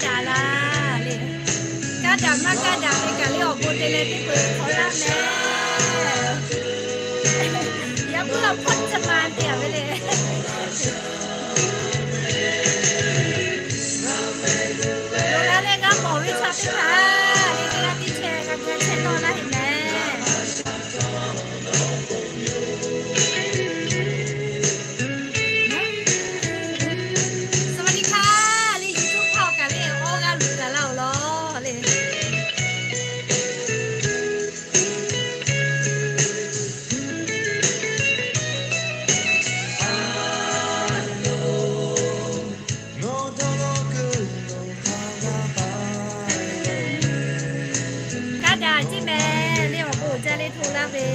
daꞈ laˇ le. Kaˇ daꞈ maˇ kaˇ daꞈ ve kaꞈ le awˬ bon te leh teˇ peuˬ hk'awꞈ laˇ mehˍ. Yaꞈ puiˉ a hpawˇ ca ma te a ve le. Lo la leh g'a mawˬ ve chaw teˇ hpaˍ le, teˇ g'aˇ teˇ chehˇ g'a g'a chehˇ tawˆ laˇ heˆ mehˍ. สวัสดีค่ะ le YouTube hpawˇ awˬ kaꞈ le awˇ g'aˇ luˬ gaˬ laˇ-oˬ lawˬ le. Kaˇ daꞈ ceˇ mehˍ le, awˬ bon uiˍ jaˇ le hto laˇ ve.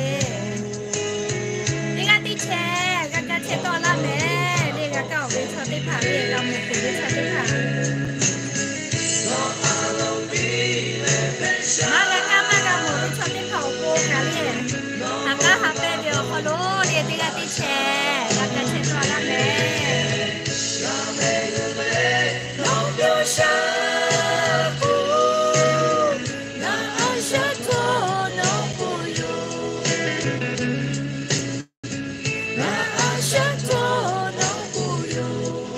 Teˇ g'aˇ teˇ chehˇ g'a kaˇ chehˇ tawˆ laˇ mehˍ le, g'a kaˇ-oˬ ve chaw teˇ hpaˍ le, g'a mawˬ kuˬ ve chaw teˇ hpaˍ. Maˇ g'a kaˇ maˇ g'a mawˬ ve chaw teˇ hpaˍ awˬ pon kaꞈ le, haꞈ k'aˉ haꞈ pehnˇ ve awˬ hk'aw lo le teˇ g'aˇ teˇ chehˇ g'a kaˇ chehˇ tawˆ laˇ mehˍ. Nawˬ pyawˇ sha k'o, ngaˬ a shaꞈ htawˇ nawˬ k'oˆ yoˬ. Ngaˬ a shaꞈ htawˇ nawˬ k'oˆ yoˬ.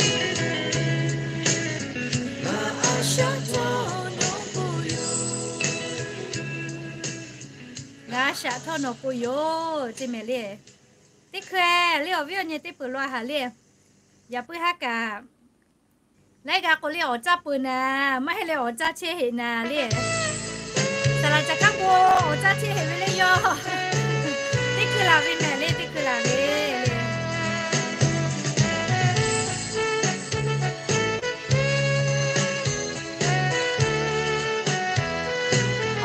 Ngaˬ a shaꞈ htawˇ nawˬ k'oˆ yoˬ. Ngaˬ a shaꞈ htawˇ nawˬ k'oˆ yoˬ ceˇ mehˍ le. Teˇ hkui le awˬ viˉ awˬ nyi teˇ peuˬ lo a haˍ le. Yaꞈ puiˉ haˉ kaꞈ laiˉ g'a k'o le awˬ caˇ peuˬ naˍ, maˇ heˆ leh awˬ caˇ chehˇ heꞈ naˍ le. Saˍ laˍ caˍ kaˉ k'o awˬ caˇ chehˇ heꞈ ve le yawˇ. Teˇ hkui laˬ ve mehˍ le, teˇ hkui laˬ ve le.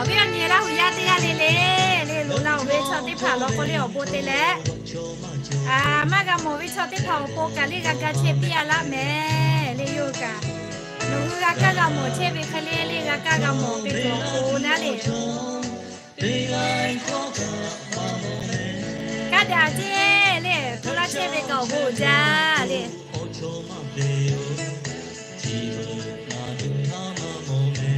Awˬ viˉ awˬ nyi Laˇ hu yaˇ teˇ g'aˇ le le, le loꞈ la-oˬ ve chaw teˇ hpaˍ law k'o le awˬ bon te leh, maˇ g'a mawˬ ve chaw teˇ hpaˍ awˬ pon kaꞈ le g'a ga chehˇ piˇ a laˇ mehˍ le yawˇ kaꞈ. Nawˬ hui g'a kaˇ g'a mawˬ chehˇ ve hk'e le le g'a kaˇ g'a mawˬ ve cawˬ k'o naˉ le. Kaˇ daꞈ ceˇ le, hto laˇ chehˇ ve kaꞈ awˬ bon uiˍ jaˇ le.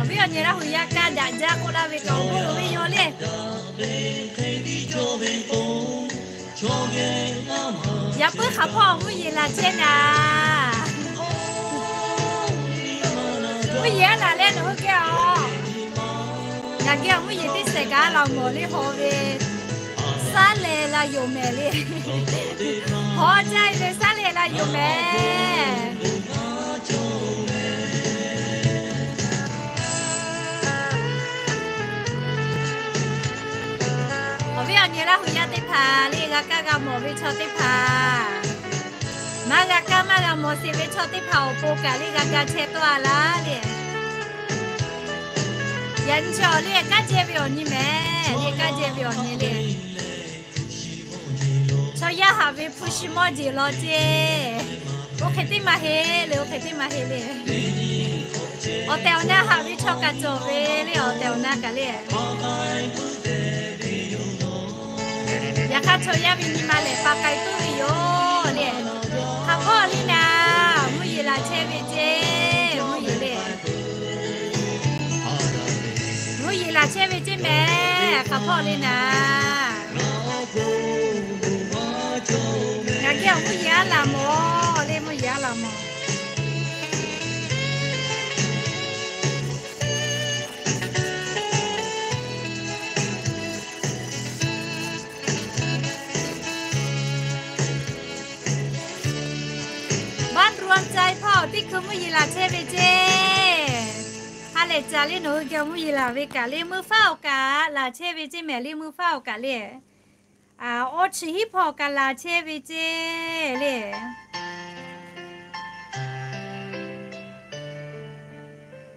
Awˬ viˉ awˬ nyi Laˇ hu yaˇ kaˇ daꞈ jaˇ k'oˆ laˇ ve kaꞈ awˬ bon uiˍ ve yoˬ le. Yaꞈ puiˉ hk'aˬ hpawˇ awˬ mvuhˇ yeˬ laˬ chehˇ naˍ. Mvuhˇ yeˬ aˉ laˬ leh nawˬ hui geh a. Ngaˬ geh awˬ mvuhˇ yeˬ teˇ shehˍ kaꞈ laˬ mawˬ le hawˬ ve. Saˉ leh la yoˬ mehˍ le. Hawˬ jaˇ ve saˉ leh la yoˬ mehˍ. Awˬ viˉ awˬ nyi Laˇ hu yaˇ teˇ hpaˍ le g'a kaˇ g'a mawˬ ve chaw teˇ hpaˍ, maˇ g'a kaˇ maˇ g'a mawˬ sheˍ ve chaw teˇ hpaˍ awˬ pon kaꞈ le g'a ga chehˇ tawˆ a laˇ le. Yaꞈ nyi chaw le kanˉ jehˇ ve awˬ nyi mehˍ le, kanˉ jehˇ ve awˬ nyi le. Chaw yaˇ haꞈ ve hpu shi mawˇ jeˬ law ceˇ. Oˇ hk'e teˇ maˇ heˆ le, oˇ hk'e teˇ maˇ heˆ le. Awˬ tehˬ awˬ na haꞈ ve chaw kaꞈ cawˬ ve le, awˬ tehˬ awˬ na kaꞈ le. Yaꞈ hk'aˇ chaw yaˇ ve nyi ma lehˬ pa k'ai tuˬ ve yoˬ le. Hk'aˬ hpawˇ le naˍ, mvuhˇ yeˬ laˬ chehˇ ve ceˇ, mvuhˇ yeˬ le. Mvuhˇ yeˬ laˬ chehˇ ve ceˇ mehˍ, hk'aˬ hpawˇ le naˍ. Ngaˬ geh awˬ mvuhˇ yeˬ aˉ laˬ mawˬ le, mvuhˇ yeˬ aˉ laˬ mawˬ. Baˆ ruˇ a ca-e hpawˇ teˇ hkui mvuhˇ yeˬ laˬ chehˇ ve ceˇ. Ha lehˬ caˬ le nawˬ hui geh mvuhˇ yeˬ laˬ ve kaꞈ le mvuhˇ faˉ awˬ kaꞈ laˬ chehˇ ve ceˇ mehˍ le, mvuhˇ faˉ awˬ kaꞈ le. Awˇ chi hiˉ hpawˇ kaꞈ laˬ chehˇ ve ceˇ le.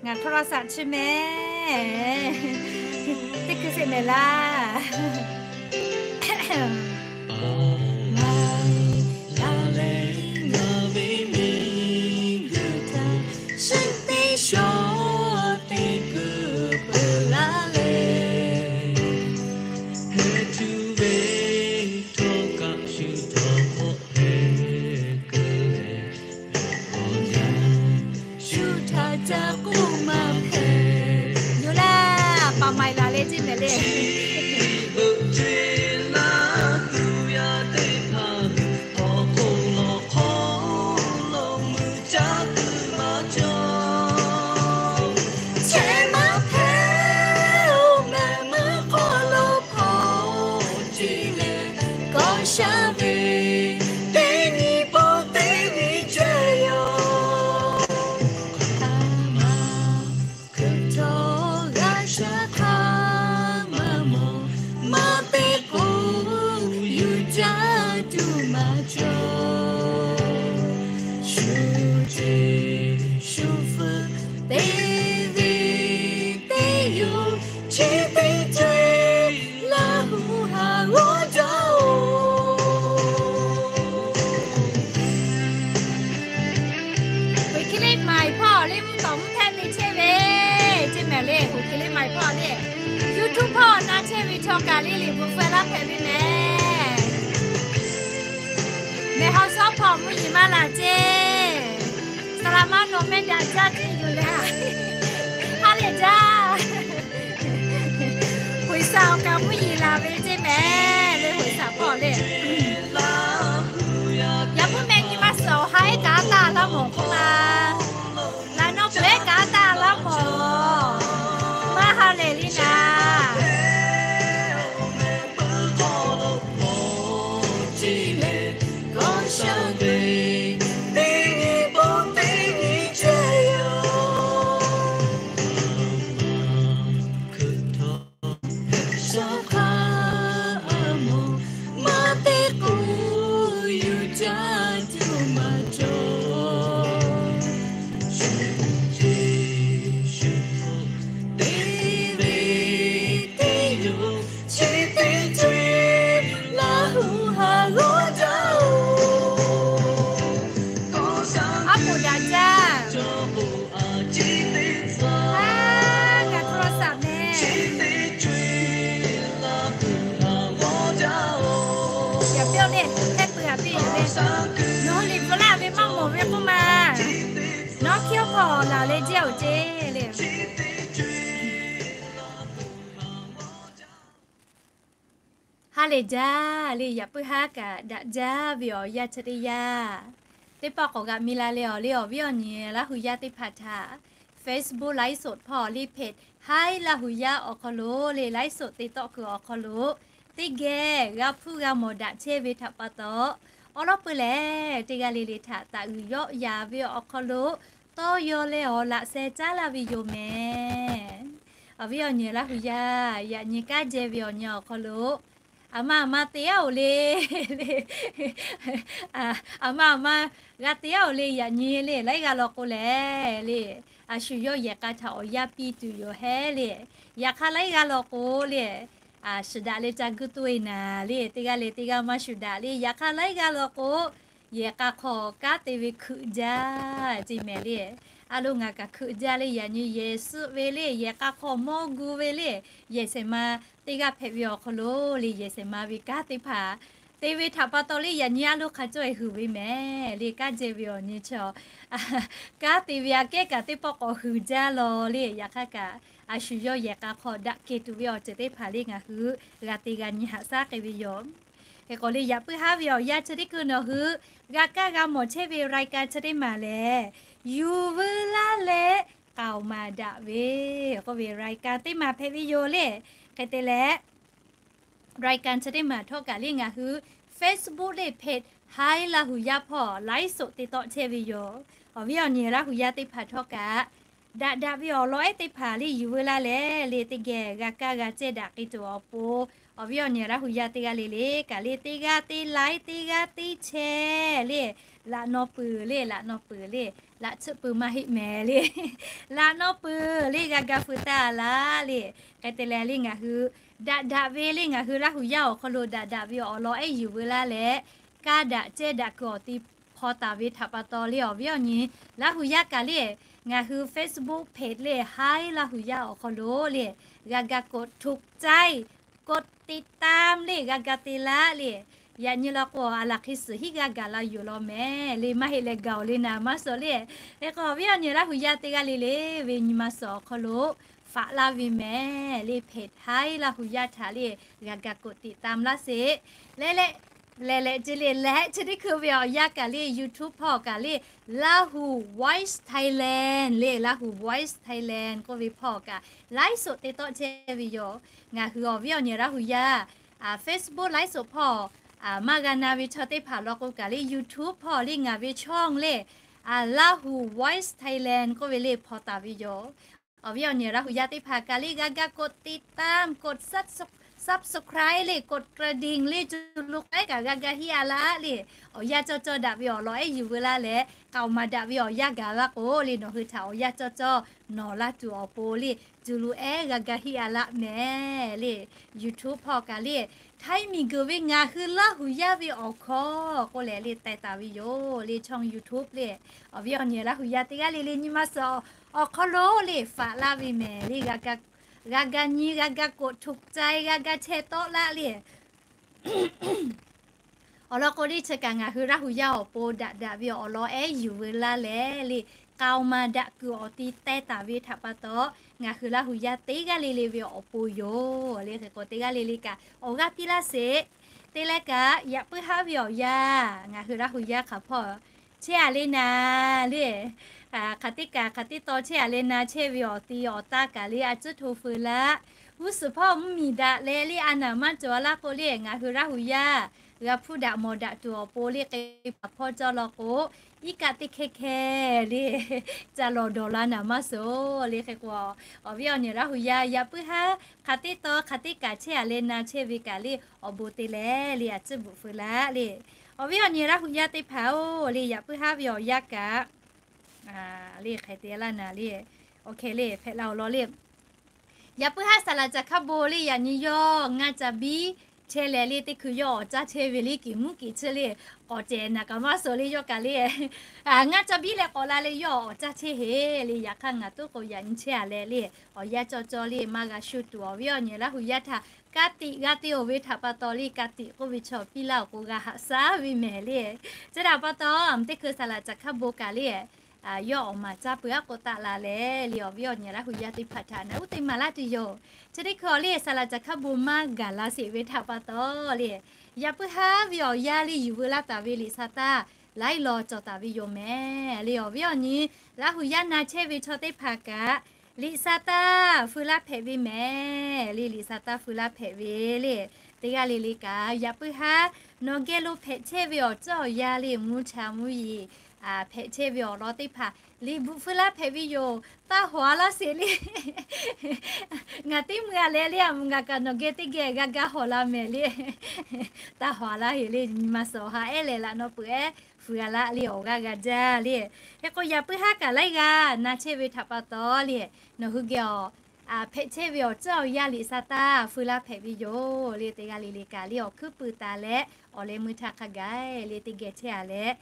Ngaˬ hk'aw lo saꞈ chi mehˍ. Teˇ hkui sheˍ mehˍ laˇ. Ngaˬ ve miˬguiˬ htaꞈ shiˉ teˇ shawˉ teˇ kuiˬ peuˬ laˇ leh, heh cuˇ ve htawˇ kaꞈ shu htawˇ hk'awꞈ hpehꞈ keu leh, awˬ yanˇ shu htaꞈ ca k'oˆ Awˬ liˇ mvuhˇ tawˍ mvuhˇ hpehˇ ve chehˇ ve, ceˇ mehˍ le, hoꞈ hk'e le maˍ hpawˇ le, YouTube hpawˇ na chehˇ ve chaw kaꞈ le liꞈ bvuhꞈ feuˇ laˇ hpehꞈ ve mehˍ. Mehˬ haw shawˉ hpawˇ mvuhˇ yeˬ maˇ laˬ ceˇ. Saˍ laˍ maˇ nawˬ mehˆ daꞈ jaˇ ceˇ yoˬ le. Ha lehˬ jaˇ. Hoꞈ shaˍ awˬ kaꞈ mvuhˇ yeˬ laˬ ve ceˇ mehˍ le, hoꞈ shaˍ hpawˇ le. Yaꞈ puiˉ meh nyi ma suhˍ awˬ ha ehˉ kaꞈ taˇ laˇ mawˬ k'oˆ ma. Laꞈ nawˉ peuˬ ehˉ kaꞈ taˇ laˇ mawˬ. Maˇ ha lehˬ le naˍ. Aˉ poꞈ daꞈ jaˇ. Aˉ, ngaˬ hk'aw lo saˍ meh. Yaꞈ piˇ le, hpehˇ peuˬ aꞈ piˇ yoˬ le. Nawˬ hui liꞈ bvuhꞈ laˇ ve maˇ mawˬ ve k'oˆ ma. Nawˉ hkiˇ awˬ hk'aw laˬ leh jehˇ awˬ ceˇ le. Ha lehˬ jaˇ le, yaꞈ puiˉ haˉ kaꞈ daꞈ jaˇ ve awˬ yanˇ chi teˇ yanˇ, teˇ pawˆ k'awꞈ g'aꞈ mi la leh awˬ le awˬ viˉ awˬ nyi Laˇ hu yaˇ teˇ hpaˍ htaꞈ Facebook ไลฟ์สด hpawˇ le เพจ Hi Laˇ hu yaˇ awˬ hk'aw lo le ไลฟ์สด te tawˆ kuiˬ awˬ hk'aw lo teˇ geh g'a hpuˇ g'a mawˬ daꞈ chehˇ ve htaꞈ pa taw, awˉ lawˉ peuˬ lehˬ teˇ g'aˇ le le htaꞈ taꞈ g'uiˬ yawˆ yaˍ ve awˬ hk'aw lo tawˇ yaw leh awˬ laꞈ sheh caˉ laˇ ve yoˬ mehˍ. Awˬ viˉ awˬ nyi Laˇ hu yaˇ, yaꞈ nyi kanˉ jehˇ ve awˬ nyi awˬ hk'aw lo, aˬ ma aˬ ma te aˉ-oˬ le, aˬ ma aˬ ma g'a te aˉ-oˬ le, yaꞈ nyi le laiˉ g'aˇ law k'o lehˬ le, a shu yawˇ yehˬ k'a htaꞈ awˬ yanˇ piˇ tuˬ yoˬ hehˉ le. Yaꞈ hk'aˇ laiˉ g'aˇ law k'o le, a shuˍ daꞈ leh ca guˇ toˇ e naˍ le, teˇ g'aˇ leh teˇ g'aˇ maˇ shuˍ daꞈ le. Yaꞈ hk'aˇ laiˉ g'aˇ law k'o, yehˬ k'a hk'aw kanˉ te ve hkui jaˇ ceˇ mehˍ le. A lo ngaˬ kaꞈ hkui jaˇ le, yaꞈ nyi yehˬ suhˆ ve le, yehˬ k'a hk'aw mawˇ gu ve le, yehˬ shehˍ ma teˇ g'aˇ hpehꞈ ve awˬ hk'aw lo le, yehˬ shehˍ ma ve kanˉ teˇ hpaˍ te ve htaꞈ pa taw le, yaꞈ nyi a lo hk'a cawˇ e huiˍ ve mehˍ le. Kanˉ jehˇ ve awˬ nyi chi, kanˉ te ve aꞈ kehˉ kaꞈ teˇ pawˆ k'awꞈ huiˍ jaˇ law le. Yaꞈ hk'aˇ kaꞈ a shu yawˇ yehˬ k'a hk'aw daꞈ kehˬ tuˬ ve awˬ ceuˬ teˇ hpaˍ le ngaˬ hui g'a te g'a nyi haꞈ shaˉ k'ai ve yoˬ. Hk'e k'o le, yaꞈ puiˉ haˉ ve awˬ yanˇ chi teˇ hkui nawˬ hui g'a kaˇ g'a mawˬ chehˇ ve รายการ chi teˇ maˬ lehˬ, Yuˬ veu laˇ leh k'aoˍ maˍ daꞈ ve k'oˆ ve รายการ teˇ maˬ hpehꞈ ve yoˬ le. Hk'e te leh รายการ chi teˇ maˬ htawˇ kaꞈ le ngaˬ hui Facebook le เพจ Hi Laˇ hu yaˇ hpawˇ ไลฟ์สด te tawˆ chehˇ ve yoˬ. Awˬ viˉ awˬ nyi Laˇ hu yaˇ teˇ hpaˍ htawˇ kaꞈ daꞈ daꞈ ve awˬ lawn ehˉ teˇ hpaˍ le yuˬ veu laˇ leh le teˇ geh g'a kaˇ g'a cehˇ daꞈ k'ai tuˬ awˬ pon, awˬ viˉ awˬ nyi Laˇ hu yaˇ teˇ g'aˇ le le kaꞈ le teˇ g'aˇ teˇ ไลค์ teˇ g'aˇ teˇ แชร์ le, laꞈ naw peuˬ le, laꞈ naw peuˬ le, laꞈ tsuhˆ peuˬ maˇ heˆ mehˍ le. Laꞈ naw peuˬ le g'a ga feu taˍ laˇ le. Hk'e te leh le ngaˬ hui daꞈ daꞈ ve le ngaˬ hui Laˇ hu yaˇ awˬ hk'aw lo daꞈ daꞈ ve awˬ lawn ehˉ yuˬ veu laˇ leh, kaˇ daꞈ cehˇ daꞈ kuiˬ awˬ ti hpaw taˍ ve htaꞈ pa taw le awˬ viˉ awˬ nyi Laˇ hu yaˇ kaꞈ le ngaˬ hui Facebook เพจ le Hi Laˇ hu yaˇ awˬ hk'aw lo le g'a ga กดถูกใจ กดติดตาม le g'a ga te laˇ le. Yaꞈ nyi law k'o a laˬ hk'e suhˍ hiˉ g'aˇ gaˬ la yoˬ law mehˍ le, maˇ heˆ leh gaˬ-oˬ le naˍ maˇ suhˍ le. Hk'e k'o awˬ viˉ awˬ nyi Laˇ hu yaˇ teˇ g'aˇ le le ve nyi ma suhˍ awˬ hk'aw lo faꞈ laˇ ve mehˍ le เพจ Hi Laˇ hu yaˇ htaꞈ le g'a ga กดติดตาม laˇ sheˍ. Leh leh, leh leh ce le leh chi teˇ hkui ve awˬ yanˇ kaꞈ le YouTube hpawˇ kaꞈ le Laˇ hu Voice Thailand le, Laˇ hu Voice Thailand k'oˆ ve hpawˇ kaꞈ ไลฟ์สด te tawˆ chehˇ ve yoˬ. Ngaˬ hui awˬ viˉ awˬ nyi Laˇ hu yaˇ Facebook ไลฟ์สด hpawˇ maˇ g'a na ve chaw teˇ hpaˍ law k'o kaꞈ le YouTube hpawˇ le ngaˬ ve ช่อง le Laˇ hu Voice Thailand k'oˆ ve le hpaw taˍ ve yoˬ. Awˬ viˉ awˬ nyi Laˇ hu yaˇ teˇ hpaˍ kaꞈ le g'a ga กดติดตาม กด subscribe subscribe le กดกระดิ่ง le, cu lu k'ai kaꞈ g'a ga hiˆ a laˇ le. Awˬ yanˇ cawˇ cawˇ daꞈ ve awˬ lawn ehˉ yuˬ veu laˇ leh, k'aoˍ maˍ daꞈ ve awˬ yanˇ gaˬ la k'o le, nawˬ hui htaꞈ awˬ yanˇ cawˇ cawˇ nawˬ laˇ tuˬ awˬ pon le, cu lu ehˉ g'a ga hiˆ a laˇ mehˍ le. YouTube hpawˇ kaꞈ le, Htaiˇ miˬguiˬ ve ngaˬ hui Laˇ huˍ yaˇ ve awˬ hkawˇ k'oˆ leh le teh taˍ ve yoˬ le, ช่อง YouTube le. Awˬ viˉ awˬ nyi Laˇ huˍ yaˇ teˇ g'aˇ le le nyi ma suhˍ awˬ hk'aw lo le faꞈ laˇ ve mehˍ le, g'a ga nyi, g'a ga กดถูกใจ, g'a ga แชร์ tawˆ laˇ le. Awˬ lawn k'o le, chi kaꞈ ngaˬ hui Laˇ huˍ yaˇ awˬ pon daꞈ daꞈ ve awˬ lawn ehˉ yuˬ veu laˇ leh le, k'aoˍ maˍ daꞈ kuiˬ awˬ ti teh taˍ ve htaꞈ pa taw, ngaˬ hui Laˇ huˍ yaˇ teˇ g'aˇ le le ve awˬ pon yoˬ le. Hk'e k'o teˇ g'aˇ le le kaꞈ awˬ g'aˇ piˇ laˇ sheˍ. Te leh kaꞈ yaꞈ puiˉ haˉ ve awˬ yanˇ ngaˬ hui Laˇ huˍ yaˇ hk'aˬ hpawˇ chehˇ a le na le, hk'aˬ teˇ kaꞈ hk'aˬ teˇ taw chehˇ a le na chehˇ ve awˬ ti awˬ taˇ kaꞈ le a tcuhˉ hto feu laˇ. G'uˇ suhˍ hpawˇ mvuhˇmiˬ daꞈ leh le a naˍ maˇ cawˬ a laˇ k'o le, ngaˬ hui Laˇ huˍ yaˇ g'a hpuˇ daꞈ mawˬ daꞈ tuˬ awˬ pon le k'e paˍ hpawˇ cawˇ law k'o, iˉ kaˆ teˇ hkehˇ hkehˇ le ca lawˬ dawˬ la naˍ maˇ suhˍ le. Hk'e k'o, awˬ viˉ awˬ nyi Laˇ huˍ yaˇ yaꞈ puiˉ haˉ hk'aˬ teˇ taw hk'aˬ teˇ kaꞈ chehˇ a le na chehˇ ve kaꞈ le awˬ bon te leh le a tcuhˉ bvuhꞈ feu laˇ le. Awˬ viˉ awˬ nyi Laˇ huˍ yaˇ teˇ hpaˍ-oˬ le, yaꞈ puiˉ haˉ ve awˬ yanˇ kaꞈ le hk'e te laˇ naˍ le, awˬ hkeh le hpehꞈ la awˬ lawn le. Yaꞈ puiˉ haˉ saˍ laꞈ caˬ hk'aˇ bon le yaꞈ nyi yawˇ ngaˇ ca biˉ chehˇ leh le teˇ hkui yawˇ awˬ caˇ chehˇ ve le kiˬ mvuhˇ kiˬ chi le k'awꞈ cehˬ naˍ kaꞈ maˇ suhˍ le yawˇ kaꞈ le ngaˇ ca biˉ leh k'awꞈ la leh yawˇ awˬ caˇ chehˇ heˍ le. Yaꞈ hk'aˇ ngaˬ tuˉ k'o yaꞈ nyi chehˇ a leh le awˬ yanˇ cawˇ cawˇ le maˇ g'a shu tuˬ awˬ viˉ awˬ nyi Laˇ huˍ yaˇ htaꞈ ka tiꞈ g'a te-oˬ ve htaꞈ pa taw le ka tiꞈ k'oˆ ve chaw piˇ laˇ awˬ k'o g'a haꞈ shaˉ ve mehˍ le. Chi htaꞈ pa taw teˇ hkui saˍ laꞈ caˬ hk'aˇ bon kaꞈ le yawˇ awˬ maˍ caˇ peuˬ aˉ k'o taˆ la leh le awˬ viˉ awˬ nyi Laˇ huˍ yaˇ teˇ hpaˍ htaꞈ naˍ uˉ te maˍ laˇ tuˬ yoˬ. Chi teˇ hkui awˬ le saˍ laꞈ caˬ hk'aˇ bon maˇ gaˬ la sheˍ ve htaꞈ pa taw le, yaꞈ puiˉ haˉ ve awˬ yanˇ le yuˬ veu laˇ taˍ ve liꞈ sa taˇ laiˉ law cawˬ taˍ ve yoˬ mehˍ le. Awˬ viˉ awˬ nyi Laˇ huˍ yaˇ na chehˇ ve chaw teˇ hpaˍ kaꞈ liꞈ sa taˇ feu laˇ hpehꞈ ve mehˍ le. Liꞈ sa taˇ feu laˇ hpehꞈ ve le teˇ g'aˇ le le kaꞈ yaꞈ puiˉ haˉ nawˬ geh lo hpehꞈ chehˇ ve awˬ ceuˬ awˬ yanˇ le mvuhˇ cha mvuhˇ yeˬ hpehꞈ chehˇ ve awˬ lawn teˇ hpaˍ liꞈ bvuhꞈ feu laˇ hpehꞈ ve yoˬ. Taˇ hawˍ a laˇ sheˍ le. Ngaˬ teˇ mui a leh le a mvuhꞈ ngaˬ kaꞈ nawˬ geh teˇ geh g'a gaˇ hawˍ la mehˍ le. Taˇ hawˍ a laˇ heˍ le, nyi ma suhˍ awˬ ha ehˉ lehˬ laꞈ nawˉ peuˬ ehˉ feu a laˇ le awˬ g'aˇ g'a jaˇ le. Hk'e k'o yaꞈ puiˉ haˉ kaꞈ laiˉ g'aˇ na chehˇ ve htaꞈ pa taw le, nawˬ hui geh awˬ hpehꞈ chehˇ ve awˬ ceuˬ awˬ yanˇ liꞈ sa taˇ feu laˇ hpehꞈ ve yoˬ le. Teˇ g'aˇ le le kaꞈ le awˬ hkuiˉ puiˍ taˍ leh awˬ leh mui htaꞈ hk'a gaˬ le teˇ geh chehˇ a leh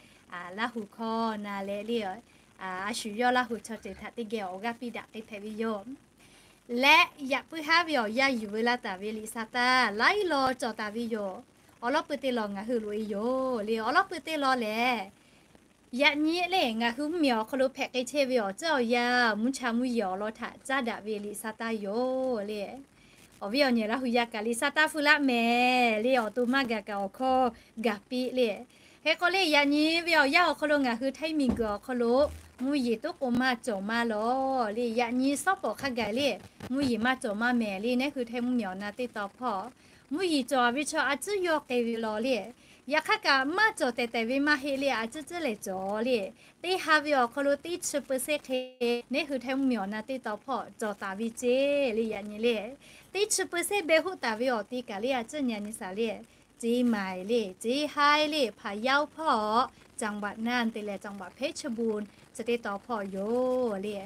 Laˇ huˍ hkawˇ na leh le a shu yawˇ Laˇ huˍ chaw ceuˬ htaꞈ teˇ geh awˬ g'aˇ piˇ daꞈ k'ai hpehꞈ ve yoˬ. Leh yaꞈ puiˉ haˉ ve awˬ yanˇ yuˬ veu laˇ taˍ ve liꞈ sa taˇ laiˉ law cawˬ taˍ ve yoˬ. Awˬ lawn pui te law ngaˬ hui loꞈ e yoˬ le. Awˬ lawn pui te law lehˬ, yaꞈ nyi le ngaˬ hui mvuhˇmiˬ awˬ hk'aw lo hpehꞈ k'ai chehˇ ve awˬ ceuˬ awˬ yanˇ mvuhˇ cha mvuhˇ yeˬ awˬ lawn htaꞈ caˉ daꞈ ve liꞈ sa taˇ yoˬ le. Awˬ viˉ awˬ nyi Laˇ huˍ yaˇ kaꞈ liꞈ sa taˇ feu laˇ mehˍ le awˬ to maˇ gaˬ kaꞈ awˬ hkawˇ gaˬ piˇ le. Hk'e k'o le yaꞈ nyi ve awˬ yanˇ awˬ hk'aw lo ngaˬ hui Htaiˇ miˬguiˬ awˬ hk'aw lo mvuhˇ yeˬ toˉ k'o maˇ cawˬ maˇ law le. Yaꞈ nyi sawˉ pawˍ hk'a gaˬ le mvuhˇ yeˬ maˇ cawˬ maˇ mehˍ le. Neˉ hui Htaiˇ mvuhˇmiˬ awˬ na teˇ taw hpawˇ mvuhˇ yeˬ cawˬ ve chaw a ciˉ yawˇ k'ai ve law le. Yaꞈ hk'aˇ kaꞈ maˇ cawˬ tehˬ tehˬ ve maˇ heˆ le a ciˉ ciˉ lehˬ cawˬ le. Teˇ ha ve awˬ hk'aw lo teˇ chi เปอร์เซ็นต์ hk'e neˉ hui Htaiˇ mvuhˇmiˬ awˬ na teˇ taw hpawˇ cawˬ taˍ ve ceˇ le. Yaꞈ nyi le teˇ chi เปอร์เซ็นต์ beh hoˆ taˍ ve awˬ ti kaꞈ le a ciˉ nyi a nyi shaˍ le เชียงใหม่ le, เชียงราย le, พะเยา hpawˇ, จังหวัดน่าน te leh จังหวัดเพชรบูรณ์ chi teˇ taw hpawˇ yoˬ le.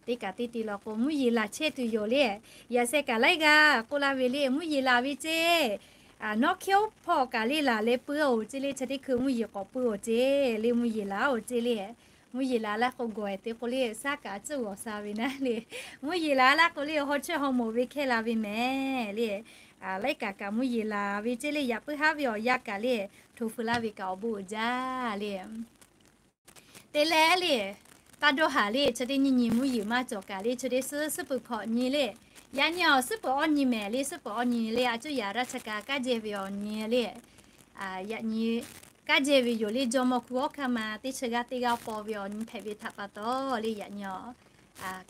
Teˇ kaꞈ teˇ ti law k'o mvuhˇ yeˬ laˬ chehˇ tuˬ yoˬ le. Yaꞈ sheh kaꞈ laiˉ g'aˇ k'oˆ laˇ ve le mvuhˇ yeˬ laˬ ve ceˇ. Nawˉ hkehˉ oˉ hpawˇ kaꞈ le laˬ leh puiˉ oˬ ceˇ le. Chi teˇ hkui mvuhˇ yeˬ k'awꞈ puiˉ oˬ ceˇ le mvuhˇ yeˬ laˬ oˬ ceˇ le. Mvuhˇ yeˬ laˬ laˇ k'o gawˬ ehˍ te k'o le shaˉ kaꞈ a ciˉ g'awˬ sha ve naˉ le. Mvuhˇ yeˬ laˬ laˇ k'o le haw chehˇ haw mawˬ ve hkehˇ la ve mehˍ le. Laiˉ kaꞈ kaꞈ mvuhˇ yeˬ laˬ ve ceˇ le. Yaꞈ puiˉ haˉ ve awˬ yanˇ kaꞈ le hto feu laˇ ve kaꞈ awˬ bon uiˍ jaˇ le. Te leh le, taˇ dawˇ haˍ le chi teˇ nyi nyi mvuhˇ yeˬ maˇ cawˬ kaꞈ le chi teˇ suhˉ suhˉ peuˬ hkawꞈ nyi le. Yaꞈ nyi awˬ suhˉ peuˬ awˇ nyi mehˍ le suhˉ peuˬ awˇ nyi le a cuˇ yaꞈ raˇ chi kaꞈ kaˇ jehˇ ve awˬ nyi le. Yaꞈ nyi kaˇ jehˇ ve yoˬ le. Jawˇmawˇ hkui awˉ hkanˇ ma teˇ chi g'aˇ teˇ g'aˇ paw ve awˬ nyi hpehꞈ ve htaꞈ pa taw le yaꞈ nyi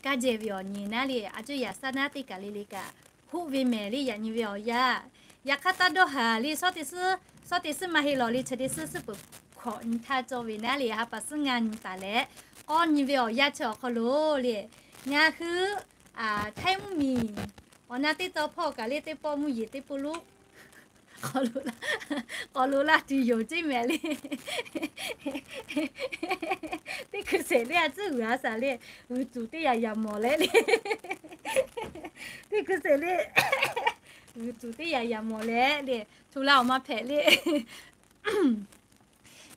kaˇ jehˇ ve awˬ nyi naˉ le a cuˇ yaꞈ shaˉ naˉ teˇ kaˬ le le kaꞈ hoˆ ve mehˍ le. Yaꞈ nyi ve awˬ yanˇ, yaꞈ hk'aˇ taˇ dawˇ haˍ le, shawˉ teˇ suhˉ maˇ heˆ lawˬ le chi teˇ suhˉ suhˉ peuˬ hkawꞈ nyi htaˇ cawˇ ve naˉ le ha pa suhˉ ngaˇ nyi taˍ leh, k'awˇ nyi ve awˬ yanˇ chi awˬ hk'aw lo le, ngaˬ hui Htaiˇ mvuhˇmiˬ awˬ na teˇ taw hpawˇ kaꞈ le teˇ pawˆ mvuhˇ yeˬ teˇ pawˆ lonˉ k'awꞈ loꞈ la tuˬ yoˬ ceˇ mehˍ le. Teˇ hkui sheˍ le a tcuhˉ g'uiˬ a shaˍ le, g'uiˬ tuˬ teˇ yaꞈ yaꞈ mawˬ leh le. Teˇ hkui sheˍ le, g'uiˬ tuˬ teˇ yaꞈ yaꞈ mawˬ leh le, htu la awˬ ma hpehꞈ le.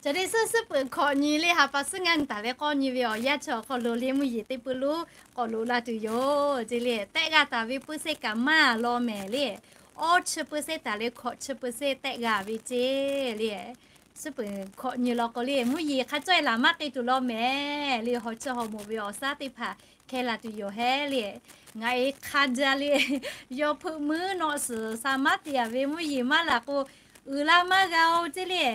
Chaw teˇ suhˉ suhˉ peuˬ hkawꞈ nyi le ha pa suhˉ ngaˇ taˍ leh k'awˇ nyi ve awˬ yanˇ chi awˬ hk'aw lo le mvuhˇ yeˬ teˇ pawˆ lonˉ k'awꞈ loꞈ la tuˬ yoˬ ceˇ le. Tehˆ g'a taˍ ve peuˇ sehˇ kaꞈ maˇ law mehˍ le. Awˇ chi peuˇ sehˇ taˍ leh hkawꞈ chi peuˇ sehˇ tehˆ g'a ve ceˇ le. Suhˉ peuˬ hkawꞈ nyi law k'o le mvuhˇ yeˬ hk'a cawˇ e laˬ maˇ k'ai tuˬ law mehˍ le. Haw chi haw moˍ ve awˬ shaˉ teˇ hpaˍ hkeh la tuˬ yoˬ hehˉ le. Ngaˬ e hk'a jaˇ le, yawˇ hpeuˆ muiˉ nawˆ suhˍ sha maˉ te a ve mvuhˇ yeˬ maˇ laˬ k'o, uiˍ la maˇ g'a-oˬ ceˇ le.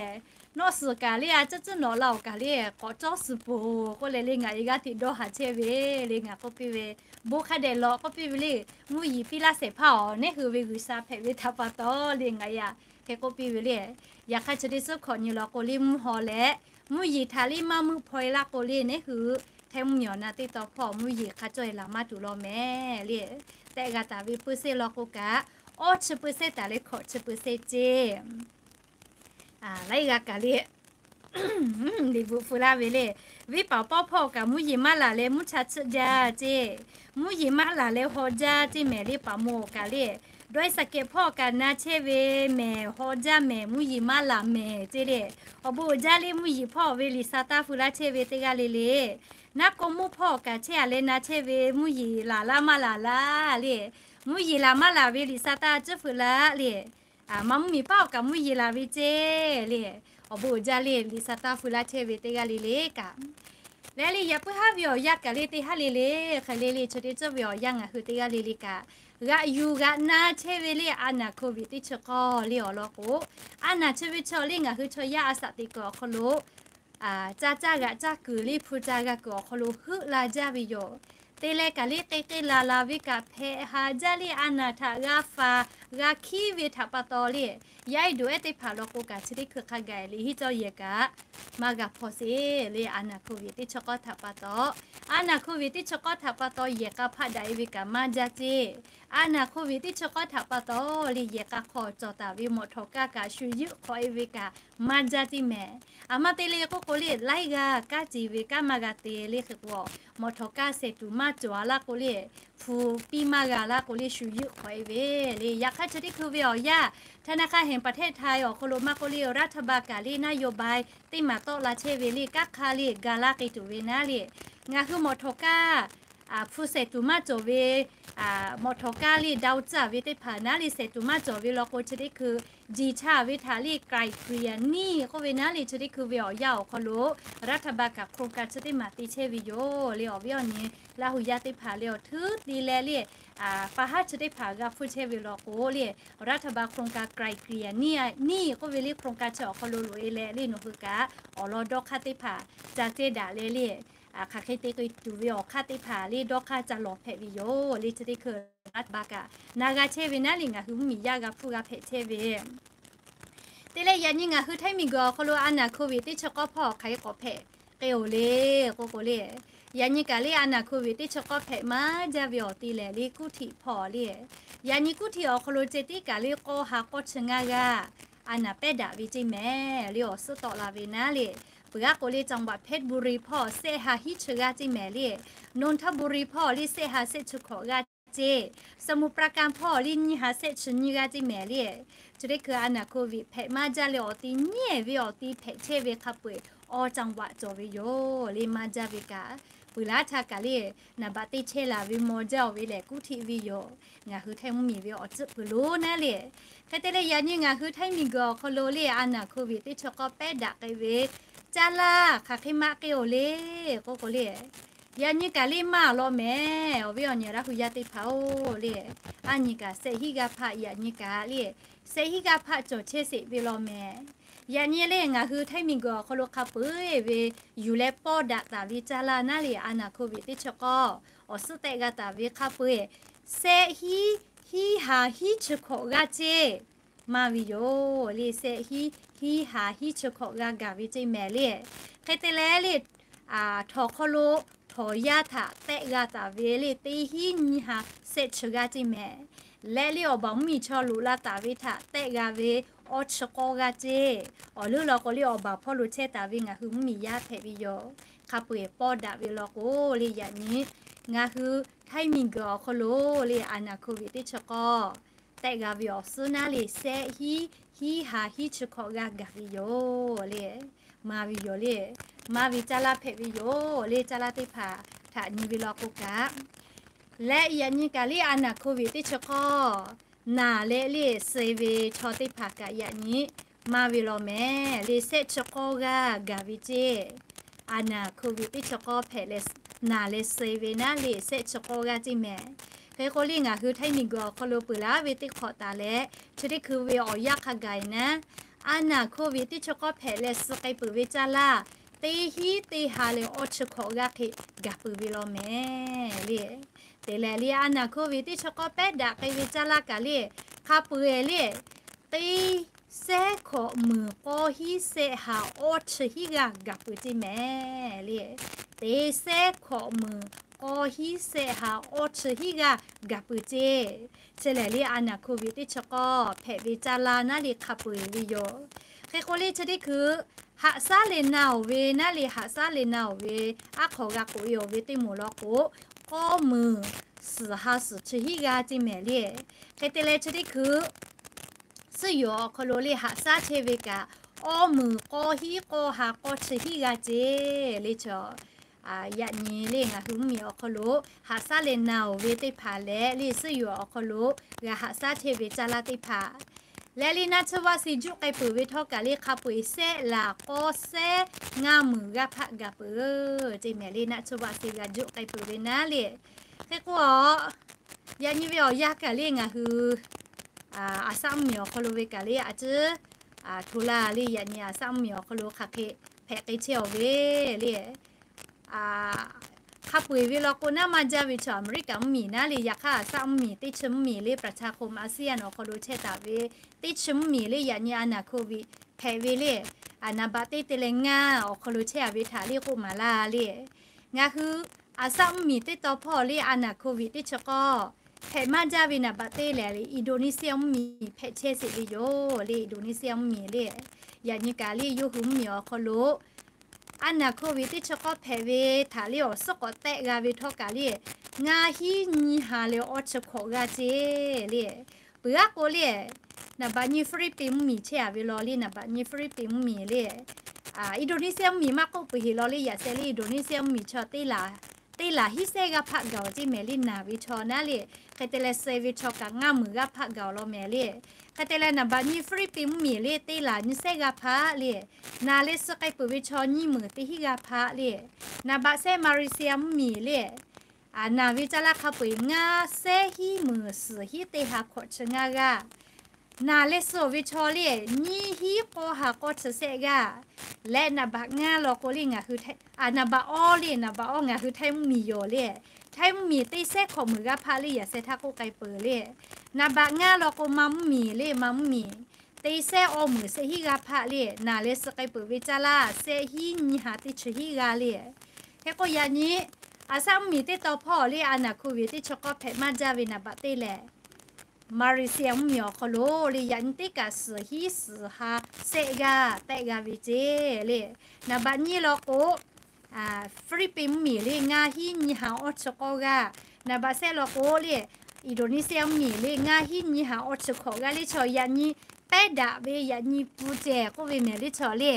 Nawˆ suhˍ kaꞈ le a ciˉ ciˉ nawꞈ la awˬ kaꞈ le k'awꞈ cawˇ suhˍ poˬ k'oˆ leh le ngaˬ e g'aˇ hteꞈ dawˇ haˍ chehˇ ve le. Ngaˬ k'oˆ piˇ ve, bon hk'a dehꞈ lawꞈ k'oˆ piˇ ve le, mvuhˇ yeˬ piˇ laˇ shehˍ hpaˇ awˬ neˉ hui ve G'uiˬsha hpehꞈ ve htaꞈ pa taw le ngaˬ e a hk'e k'oˆ piˇ ve le. Yaꞈ hk'aˇ chi teˇ suhˉ hkawꞈ nyi law k'o le mvuhˇ haw leh mvuhˇ yeˬ htaꞈ le maˇ meuˆ hpaw e laˇ k'o le neˉ hui hteˇ mvuhˇ miˬ awˬ na teˇ taw hpawˇ mvuhˇ yeˬ hk'a cawˇ e laˬ maˇ tuˬ law mehˍ le. Tehˆ g'a taˍ ve peuˇ sehˇ law k'o kaꞈ, awˇ chi peuˇ sehˇ taˍ leh hkawꞈ chi peuˇ sehˇ ceˇ laiˉ g'a kaꞈ le, liꞈ bvuhꞈ pu laˇ ve le. Venˇ paˍ pawˇ hpawˇ kaꞈ mvuhˇ yeˬ maˇ laˬ leh mvuhˇ cha chiˆ jaˇ ceˇ. Mvuhˇ yeˬ maˇ laˬ leh haw jaˇ ceˇ mehˍ le. Paˍ mawˬ kaꞈ le, dawˇ e saˍ kehˍ hpawˇ kaꞈ na chehˇ ve mehˍ, haw jaˇ mehˍ, mvuhˇ yeˬ maˇ laˬ mehˍ ceˇ le. Awˬ bon uiˍ jaˇ le mvuhˇ yeˬ hpawˇ ve liꞈ sa taˇ fu laˇ chehˇ ve teˇ g'aˇ le le, naˉ k'o mvuhˇ hpawˇ kaꞈ chehˇ a leh na chehˇ ve mvuhˇ yeˬ laˬ laˇ maˇ laˬ laˇ le. Mvuhˇ yeˬ laˬ maˇ laˬ ve liꞈ sa taˇ ciˉ fuiˍ laˇ le. Maˇ mvuhˇ miˬ paˇ awˬ kaꞈ mvuhˇ yeˬ laˬ ve ceˇ le. Awˬ bon uiˍ jaˇ le liꞈ sa taˇ fu laˇ chehˇ ve teˇ g'aˇ le le kaꞈ, leh le yaꞈ puiˉ haˉ ve awˬ yanˇ kaꞈ le teˇ haˉ le le, hk'e le le chi teˇ ceuˬ ve awˬ yanˇ ngaˬ hui teˇ g'aˇ le le kaꞈ, g'aꞈ yuˬ g'aꞈ na chehˇ ve le a naˬ hko viꞈ teˇ chi k'awˇ le awˬ lawn k'o, a naˬ chi ve chaw le ngaˬ hui chaw yaˇ a shaꞈ teꞈ kuiˬ awˬ hk'aw lo caˇ caˇ g'aꞈ caˇ kuiˬ le hpu ca g'a kuiˬ awˬ hk'aw lo heuˆ la jaˇ ve yoˬ. Te leh kaꞈ le k'e k'e laˬ laˬ ve kaꞈ hpehꞈ haˍ jaˇ le a naˬ htaꞈ g'a faˍ g'a hkiˉ ve htaꞈ pa taw le, yaˇ ehˉ duˬ ehˉ teˇ hpaˍ law k'o kaꞈ chi teˇ hkui hk'a gaˬ le hiˉ cawˇ yehˬ kaꞈ maˇ g'a hpaw sheˍ le. A naˬ hko viꞈ teˇ chi k'awˇ htaꞈ pa taw, a naˬ hko viꞈ teˇ chi k'awˇ htaꞈ pa taw yehˬ k'a hpaˆ daꞈ e ve kaꞈ maˇ jaˇ ceˇ. A naˬ hko viꞈ teˇ chi k'awˇ htaꞈ pa taw le yehˬ k'a hk'aw cawˬ taˍ ve mawꞈ htawˍ kaˇ kaꞈ shu yuˆ hk'awꞈ e ve kaꞈ maˇ jaˇ ceˇ mehˍ. A ma te le k'oˆ k'o le laiˉ g'aˇ kanˉ te ve kanˉ maˇ g'a te le hk'e k'o, mawꞈ htawˍ kaˇ shehˍ tuˬ maˇ cawˬ a laˇ k'o le, hpu piˇ maˇ g'a laˇ k'o le shu yuˆ hk'awꞈ e ve le. Yaꞈ hk'aˇ chi teˇ hkui ve awˬ yanˇ ธนาคารแห่งประเทศไทย awˬ hk'aw lo maˇ k'oˆ le รัฐบาล kaꞈ le นโยบาย teˇ maˬ tawˆ la chehˇ ve le kanˉ hk'aˇ le ga laˇ k'e tuˬ ve naˉ le, ngaˬ hui mawꞈ htawˍ kaˇ hpu shehˍ tuˬ maˇ cawˬ ve, mawꞈ htawˍ kaˇ le ดาว tcuhˉ ve teˇ hpaˍ naˉ le shehˍ tuˬ maˇ cawˬ ve law k'o chi teˇ hkui jiˬ cha ve htaꞈ le ไกล่เกลี่ยหนี้ k'oˆ ve naˉ le chi teˇ hkui ve awˬ yanˇ awˬ hk'aw lo รัฐบาล kaꞈ โครงการ chi teˇ maˬ te chehˇ ve yoˬ le. Awˬ viˉ awˬ nyi Laˇ hu yaˇ teˇ hpaˍ le awˬ htuˉ te leh le, pa haˉ chi teˇ hpaˍ g'a hpfuhˇ chehˇ ve law k'o le, รัฐบาล โครงการ ไกล่เกลี่ยหนี้ k'oˆ ve le โครงการ chi awˬ hk'aw lo loꞈ e leh le nawˬ hui kaꞈ awˬ lawn dawˇ hk'aˇ teˇ hpaˍ ca cehˇ daꞈ leh le, hk'aˬ hk'e te k'ai tuˬ ve awˬ hk'aˇ teˇ hpaˍ le dawˇ hk'aˇ ca lawˬ hpehꞈ ve yoˬ le. Chi teˇ hkui รัฐบาล kaꞈ na g'a chehˇ ve naˉ le ngaˬ hui mvuhˇmiˬ yaˇ g'a hpfuhˇ g'a hpehꞈ chehˇ ve Te leh yaꞈ nyi ngaˬ hui htaiˇ miˬguiˬ awˬ hk'aw lo a naˬ hko viꞈ teˇ chi k'awˇ hpawˇ hk'aˬ hk'e k'awꞈ hpehꞈ k'e oˬ le k'oˆ k'o le, yaꞈ nyi kaꞈ le a naˬ hko viꞈ teˇ chi k'awˇ hpehꞈ maˇ jaˇ ve awˬ te lehˬ le กรุงเทพ hpawˇ le, yaꞈ nyi กรุงเทพ awˬ hk'aw lo ceh tiˉ kaꞈ le k'awˇ ha k'awˇ chi ngaˇ g'aˇ a naˬ pehˉ daꞈ ve ceˇ mehˍ le. Awˬ suhˉ tawˆ la ve naˉ le, peuˬ g'aˇ k'o le จังหวัดเพชรบุรี hpawˇ shehˆ ha hiˉ chi g'aˇ ceˇ mehˍ le, นนทบุรี hpawˇ le shehˆ ha shehˆ chi hkawꞈ g'aˇ ceˇ, สมุทรปราการ hpawˇ le nyiˇ ha shehˆ chi nyiˇ g'aˇ ceˇ mehˍ le. Chi teˇ hkui a naˬ hko viꞈ hpehꞈ maˇ jaˇ leh awˬ ti nyiˇ ehˍ ve awˬ ti hpehꞈ chehˇ ve hk'a peu-eˬ awˬ จังหวัด cawˬ ve yoˬ le. Maˇ jaˇ ve kaꞈ peuˬ laˇ htaˇ kaꞈ le naˍ baꞈ te chehˇ laˬ ve maw jaˇ oˬ ve lehˬ กรุงเทพ ve yoˬ. Ngaˬ hui htaiˇ mvuhˇmiˬ ve awˬ tcuhˆ peuˬ lonˉ naˉ le. Hk'e te leh yaꞈ nyi ngaˬ hui htaiˇ miˬguiˬ awˬ hk'aw lo le a naˬ hko viꞈ teˇ chi k'awˇ pehˉ daꞈ k'ai ve caˇ laˇ hk'aˬ hk'e maˇ k'e oˬ le k'oˆ k'o le, yaꞈ nyi kaꞈ le maˇ law mehˍ. Awˬ viˉ awˬ nyi Laˇ hu yaˇ teˇ hpaˍ oˬ le, a nyi kaꞈ shehˆ hiˉ g'aˇ hpaˆ, yaꞈ nyi kaꞈ le shehˆ hiˉ g'aˇ hpaˆ cawˬ chehˇ sheˍ ve law mehˍ. Yaꞈ nyi le ngaˬ hui htaiˇ miˬguiˬ awˬ hk'aw lo hk'a peu-eˬ ve yuˬ leh pawˇ daꞈ taˍ ve caˇ laˇ naˉ le a naˬ hko viꞈ teˇ chi k'awˇ awˬ suhˉ tehˆ g'a taˍ ve hk'a peu-eˬ shehˆ hiˉ hiˉ ha hiˉ chi hkawꞈ g'aˇ ceˇ maˇ ve yoˬ le. Shehˆ hiˉ hiˉ ha hiˉ chi hkawꞈ g'a gaˬ ve ceˇ mehˍ le. Hk'e te leh le, htawnˍ hk'aw lo htawnˍ yaˇ htaꞈ tehˆ g'a taˍ ve le teˇ hiˉ nyiˇ ha shehˆ chi g'aˇ ceˇ mehˍ. Leh le awˬ baˬ mvuhˇmiˬ chaw loꞈ la taˍ ve htaꞈ tehˆ g'a ve awˇ chi k'awˇ g'aˇ ceˇ. Awˬ leuˉ law k'o le awˬ baˬ hpawˇ lo chehˇ taˍ ve ngaˬ hui mvuhˇmiˬ yaˇ hpehꞈ ve yoˬ. Hk'a peu-eˬ pawˇ daꞈ ve law k'o le yaꞈ nyi ngaˬ hui Htaiˇ miˬguiˬ awˬ hk'aw lo le a naˍ hkoˇ ve teˇ chi k'awˇ tehˆ g'a ve awˬ suhˉ naˉ le sehˆ hiˉ, hiˉ ha hiˉ chi hkawꞈ g'aˇ gaˬ ve yoˬ le. Maˇ ve yoˬ le. Maˇ ve caˇ laˇ hpehꞈ ve yoˬ le. Caˇ laˇ teˇ hpaˍ htaꞈ nyi ve law k'o kaꞈ, leh yaꞈ nyi kaꞈ le a naˍ hkoˇ ve teˇ chi k'awˇ naˬ leh le suh ve chaw teˇ hpaˍ kaꞈ yaꞈ nyi maˇ ve law mehˍ le sehˆ chi k'awˇ g'aˇ gaˬ ve ceˇ. A naˍ hkoˇ ve teˇ chi k'awˇ hpehꞈ leh naˬ leh suh ve naˉ le sehˆ chi k'awˇ g'aˇ ceˇ mehˍ. Hk'e k'o le ngaˬ hui Htaiˇ miˬguiˬ awˬ hk'aw lo peuˬ laˇ ve teˇ hk'awꞈ taˍ leh chi teˇ hkui ve awˬ yanˇ hk'a gaˬ e naˉ, a naˍ hkoˇ ve teˇ chi k'awˇ hpehꞈ leh suh k'ai peuˬ ve caˇ laˇ teˇ hiˉ teˇ ha leh awˇ chi hkawꞈ g'aˇ hk'e gaˬ peuˬ ve law mehˍ le. Te lehˬ le a naˍ hkoˇ ve teˇ chi k'awˇ pehˉ daꞈ k'ai ve caˇ laˇ kaꞈ le hk'a peu-eˬ le teˇ sehˉ hkawꞈ meunˍ k'awˇ hiˉ sehˆ ha awˇ chi hiˉ g'aˇ gaˬ peuˬ ceˇ mehˍ le. Teˇ sehˉ hkawꞈ meunˍ k'awˇ hiˉ sehˆ ha awˇ chi hiˉ g'aˇ gaˬ peuˬ ceˇ. Chi lehˬ le a naˍ hkoˇ ve teˇ chi k'awˇ hpehꞈ ve caˇ laˇ naˉ le hk'a peu-eˬ ve yoˬ. Hk'e k'o le chi teˇ hkui haꞈ shaˉ leh na-oˬ ve naˉ le haꞈ shaˉ leh na-oˬ ve aˉ hk'aw g'a k'oꞈ e-oˬ ve teˇ moˍ law k'o k'awˇ meunˍ suhˍ ha suhˍ chi hiˉ g'aˇ ceˇ mehˍ le. Hk'e te leh chi teˇ hkui suhˉ yoˬ awˬ hk'aw lo le haꞈ shaˉ chehˇ ve kaꞈ awˇ meunˍ k'awˇ hiˉ k'awˇ ha k'awˇ chi hiˉ g'aˇ ceˇ le chaw. Yaꞈ nyi le ngaˬ hui mvuhˇmiˬ awˬ hk'aw lo haꞈ shaˉ leh na-oˬ ve teˇ hpaˍ leh le suhˉ yoˬ awˬ hk'aw lo g'a haꞈ shaˉ chehˇ ve caˇ laˇ teˇ hpaˍ leh le naˆ tsuhˇ vaˆ se juˆ k'ai peuˬ ve htawˇ kaꞈ le hk'a peu-eˬ sehˆ laˬ k'awˇ sehˉ ngaˇ meunˍ g'aˇ hpaˆ gaˬ peuˬ ceˇ mehˍ le naˆ tsuhˇ vaˆ se g'a juˆ k'ai peuˬ ve naˉ le. Hk'e k'o a yaꞈ nyi ve awˬ yanˇ kaꞈ le ngaˬ hui a shaˆ mvuhˇmiˬ awˬ hk'aw lo ve kaꞈ le a ciˉ hto laˇ le yaꞈ nyi a shaˆ mvuhˇmiˬ awˬ hk'aw lo hk'aˬ hk'e hpehꞈ k'ai chehˇ-oˬ ve le. Hk'a peu-eˬ ve law k'o naˉ maˇ jaˇ ve chaw Aˍmeˍriˆkaˍ mvuhˇmiˬ naˉ le yaꞈ hk'aˇ a shaˆ mvuhˇmiˬ teˇ chi mvuhˇmiˬ le ประชาคมอาเซียน awˬ hk'aw lo chehˇ taˍ ve teˇ chi mvuhˇmiˬ le yaꞈ nyi a naˍ hkoˇ ve hpehꞈ ve le. Naˍ baꞈ teˇ te leh ngaˇ awˬ hk'aw lo chehˇ a ve htaꞈ le k'oˆ maˍ laˇ le. Ngaˬ hui a shaˆ mvuhˇmiˬ teˇ taw hpawˇ le a naˍ hkoˇ ve teˇ chi k'awˇ hpehꞈ maˇ jaˇ ve naˍ baꞈ teˇ lehˬ le Indonesia mvuhˇmiˬ hpehꞈ chehˇ sheˍ ve yoˬ le Indonesia mvuhˇmiˬ le. Yaꞈ nyi kaꞈ le yawˇ hui mvuhˇmiˬ awˬ hk'aw lo a naˍ hkoˇ ve teˇ chi k'awˇ hpehꞈ ve htaꞈ le awˬ suhˉ k'awꞈ tehˆ g'a ve htawˇ kaꞈ le ngaˇ hiˉ nyiˇ ha leh awˇ chi hkawꞈ g'aˇ ceˇ le. Peuˬ aˉ k'o le naˍ baꞈ nyi Philippines mvuhˇmiˬ chehˇ a ve law le naˍ baꞈ nyi Philippines mvuhˇmiˬ le Indonesia mvuhˇmiˬ maˇ k'oˆ peuˬ heˍ law le yaꞈ sheh le Indonesia mvuhˇmiˬ chaw teˇ laˬ hiˉ sehˉ g'aˇ hpaˆ gaˬ-oˬ ceˇ mehˍ le naˬ ve chaw naˉ le. Hk'e te leh suh ve chaw kaꞈ ngaˇ meunˍ g'aˇ hpaˆ gaˬ-oˬ law mehˍ le. Hk'e te leh naˍ baꞈ nyi Philippines mvuhˇmiˬ le teˇ laˬ nyiˇ sehˉ g'aˇ hpaˆ le. Naˬ leh suh k'ai peuˬ ve chaw nyiˇ meunˍ teˇ hiˉ g'aˇ hpaˆ le. Naˍ baꞈ shehˆ Malaysia mvuhˇmiˬ le naˬ ve caˇ laˇ hk'a peu-eˬ ngaˇ sehˉ hiˉ meunˍ suhˍ hiˉ teˇ ha hkawꞈ chi ngaˇ g'aˇ. Naˬ leh suh-oˬ ve chaw le nyiˇ hiˉ k'awˇ ha k'awˇ chi sehˆ g'aˇ. Leh naˍ baꞈ ngaˇ law k'o le ngaˬ hui, naˍ baꞈ awˇ le naˍ baꞈ awˇ ngaˬ hui Htaiˇ mvuhˇmiˬ yoˬ le. Htaiˇ mvuhˇmiˬ teˇ sehˉ hkawꞈ meunˍ g'aˇ hpaˆ le yaꞈ sheh htaˇ k'oˆ k'ai peuˬ le. Naˍ baꞈ ngaˇ law k'o Manˇ mvuhˇmiˬ le Manˇ mvuhˇmiˬ teˇ sehˉ awˇ meunˍ shehˆ hiˉ g'aˇ hpaˆ le. Naˬ leh suh k'ai peuˬ ve caˇ laˇ shehˆ hiˉ nyiˇ ha teˇ chi hiˉ g'aˇ le. Hk'e k'o yaꞈ nyi a shaˆ mvuhˇmiˬ teˇ taw hpawˇ le a naˍ hkoˇ ve teˇ chi k'awˇ hpehꞈ maˇ jaˇ ve naˍ baꞈ teˇ lehˬ Malaysia mvuhˇmiˬ awˬ hk'aw lo le yaꞈ nyi teˇ kaꞈ suhˍ hiˉ suhˍ ha sehˆ g'aˇ tehˆ g'a ve ceˇ le. Naˍ baꞈ nyiˇ law k'o Philippines mvuhˇmiˬ le ngaˇ hiˉ nyiˇ ha awˇ chi k'awˇ g'aˇ. Naˍ baꞈ shehˆ law k'o le Indonesia mvuhˇmiˬ le ngaˇ hiˉ nyiˇ ha awˇ chi hkawꞈ g'aˇ le chaw yaꞈ nyi pehˉ daꞈ ve yaꞈ nyi pfuhˇ ceh k'oˆ ve mehˍ le chaw le.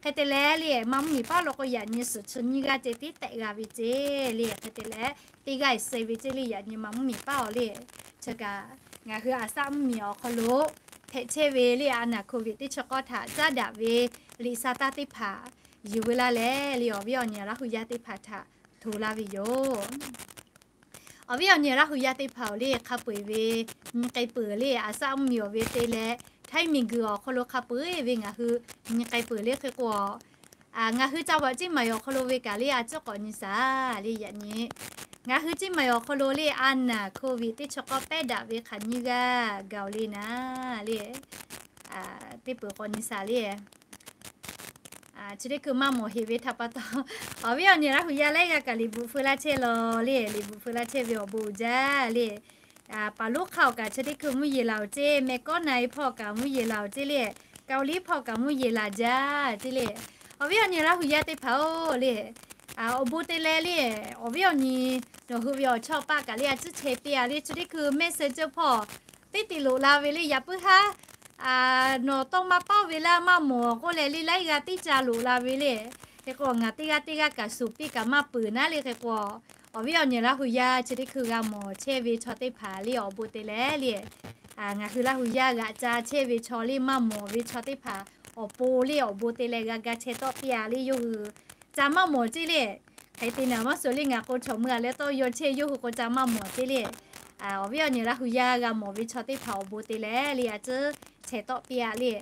Hk'e te leh le Manˇ mvuhˇmiˬ paˉ law k'o yaꞈ nyi suhˍ chi nyiˇ g'aˇ ceh tiˉ tehˆ g'a ve ceˇ le. Hk'e te leh teˇ g'aˇ suh ve ceˇ le yaꞈ nyi Manˇ mvuhˇmiˬ paˉ-oˬ le. Chi kaꞈ ngaˬ hui a shaˆ mvuhˇmiˬ awˬ hk'aw lo hpehꞈ chehˇ ve le a naˍ hkoˇ ve teˇ chi k'awˇ htaꞈ caˉ daꞈ ve liꞈ sha taˇ teˇ hpaˍ yuˬ veu laˇ leh le awˬ viˉ awˬ nyi Laˇ hu yaˇ teˇ hpaˍ htaꞈ hto laˇ ve yoˬ. Awˬ viˉ awˬ nyi Laˇ hu yaˇ teˇ hpaˍ-oˬ le hk'a peu-eˬ ve nyi k'ai peuˬ le a shaˆ mvuhˇmiˬ awˬ ve te leh Htaiˇ miˬguiˬ awˬ hk'aw lo hk'a peu-eˬ ve ngaˬ hui nyi k'ai peuˬ le hk'e k'o ngaˬ hui ca vaꞈ ceˇ maˬ awˬ hk'aw lo ve kaꞈ le a ciˉ k'awꞈ nyi shaˍ le yaꞈ nyi. Ngaˬ hui ceˇ maˬ awˬ hk'aw lo le a naˍ hkoˇ ve teˇ chi k'awˇ pehˉ daꞈ ve hk'aˬ nyiˇ g'aˇ gaˬ-oˬ le naˉ le teˇ peuˬ k'awꞈ nyi shaˍ le. Chi teˇ hkui maˇ mawˬ heˍ ve htaꞈ pa taw, awˬ viˉ awˬ nyi Laˇ hu yaˇ laiˉ g'aˇ kaꞈ liꞈ bvuhꞈ feu laˇ chehˇ law le, liꞈ bvuhꞈ feu laˇ chehˇ ve awˬ bon uiˍ jaˇ le. Paˍ lonˉ hk'aˇ awˬ kaꞈ chi teˇ hkui mvuhˇ yeˬ laˬ-oˬ ceˇ, meh kawˉ na-e hpawˇ kaꞈ mvuhˇ yeˬ laˬ-oˬ ceˇ le, Kaoˍliˉ hpawˇ kaꞈ mvuhˇ yeˬ laˬ jaˇ ceˇ le. Awˬ viˉ awˬ nyi Laˇ hu yaˇ teˇ hpaˍ-oˬ le, awˬ bon te leh le, awˬ viˉ awˬ nyi nawˬ hui ve awˬ chawˇ paˆ kaꞈ le a ciˉ chehˇ piˇ-a le, chi teˇ hkui mehˆ suh ceuˇ hpawˇ teˇ te loꞈ la ve le, yaꞈ puiˉ haˉ nawˬ tawˇ maˇ pawˇ ve laˇ maˇ mawˬ k'oˆ leh le, laiˉ g'aˇ tiˉ ca loꞈ la ve le. Hk'e k'o ngaˬ teˇ g'aˇ teˇ g'aˇ kaꞈ suˍ piˇ kaꞈ maˇ peuˬ naˉ le. Hk'e k'o awˬ viˉ awˬ nyi Laˇ hu yaˇ chi teˇ hkui g'a mawˬ chehˇ ve chaw teˇ hpaˍ le awˬ bon te leh le, ngaˬ hui Laˇ hu yaˇ g'aꞈ ca chehˇ ve chaw le maˇ mawˬ ve chaw teˇ hpaˍ awˬ pon le awˬ bon te leh g'a ga chehˇ tawˆ piˇ-a le, yawˇ hui ca maˇ mawˬ ceˇ le. Hk'e te naˍ maˇ suh le, ngaˬ k'o chaw mui-a leh tawˇ yaw chehˇ, yawˇ hui k'o ca maˇ mawˬ ceˇ le. Awˬ viˉ awˬ nyi Laˇ hu yaˇ g'a mawˬ ve chaw teˇ hpaˍ awˬ bon te leh le a ciˉ chehˇ tawˆ piˇ-a le.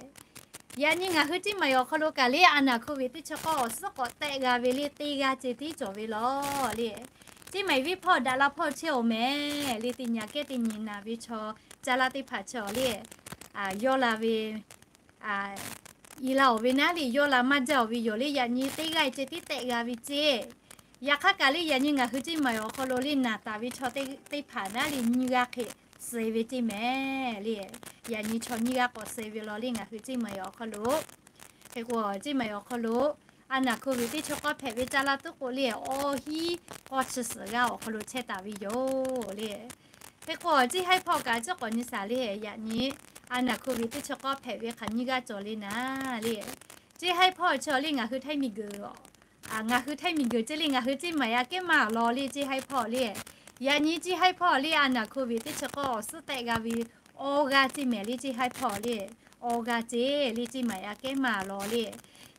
Yaꞈ nyi ngaˬ hui Ceˇ maˬ awˬ hk'aw lo kaꞈ le a naˍ hk'oˆ ve teˇ chi k'awˇ awˬ suhˉ k'awꞈ tehˆ g'a ve le teˇ g'aˇ ceh tiˉ cawˬ ve law le. Ceˇ maˬ viˉ hpawˇ daꞈ la hpawˇ chehˇ-oˬ mehˍ le, teˇ nyi kehˉ teˇ nyi naˬ ve chaw caˇ laˇ teˇ hpaˍ chi awˬ le, yawˇ la ve i la-oˬ ve naˉ le, yawˇ la maˇ jaˇ-oˬ ve yoˬ le. Yaꞈ nyi teˇ g'aˇ ceh tiˉ tehˆ g'a ve ceˇ. Yaꞈ hk'aˇ kaꞈ le yaꞈ nyi ngaˬ hui Ceˇ maˬ awˬ hk'aw lo le naˬ taˍ ve chaw teˇ hpaˍ naˉ le nyiˇ g'aˇ hk'e suh ve ceˇ mehˍ le. Yaꞈ nyi chaw nyiˇ g'aˇ k'awꞈ suh ve law le ngaˬ hui Ceˇ maˬ awˬ hk'aw lo. Hk'e k'o Ceˇ maˬ awˬ hk'aw lo a naˍ hk'oˆ ve teˇ chi k'awˇ hpehꞈ ve caˇ laˇ tuˉ k'o le awˇ hiˉ k'awˇ chi suhˍ g'aˇ awˬ hk'aw lo chehˇ taˍ ve yoˬ le. Hk'e k'o Ceˇ haiˉ hpawˇ kaꞈ ciˉ k'awꞈ nyi shaˍ le, yaꞈ nyi a naˍ hk'oˆ ve teˇ chi k'awˇ hpehꞈ ve hk'aˬ nyiˇ g'aˇ cawˬ le naˉ le. Ceˇ haiˉ hpawˇ chi awˬ le ngaˬ hui htaiˇ miˬguiˬ ngaˬ hui htaiˇ miˬguiˬ ceˇ le ngaˬ hui Ceˇ maˬ yaˇ kehˉ maˇ law le Ceˇ haiˉ hpawˇ le. Yaꞈ nyi Ceˇ haiˉ hpawˇ le a naˍ hk'oˆ ve teˇ chi k'awˇ awˬ suhˉ tehˆ g'a ve awˇ g'aˇ ceˇ mehˍ le Ceˇ haiˉ hpawˇ le. Awˇ g'aˇ ceˇ le Ceˇ maˬ yaˇ kehˉ maˇ law le.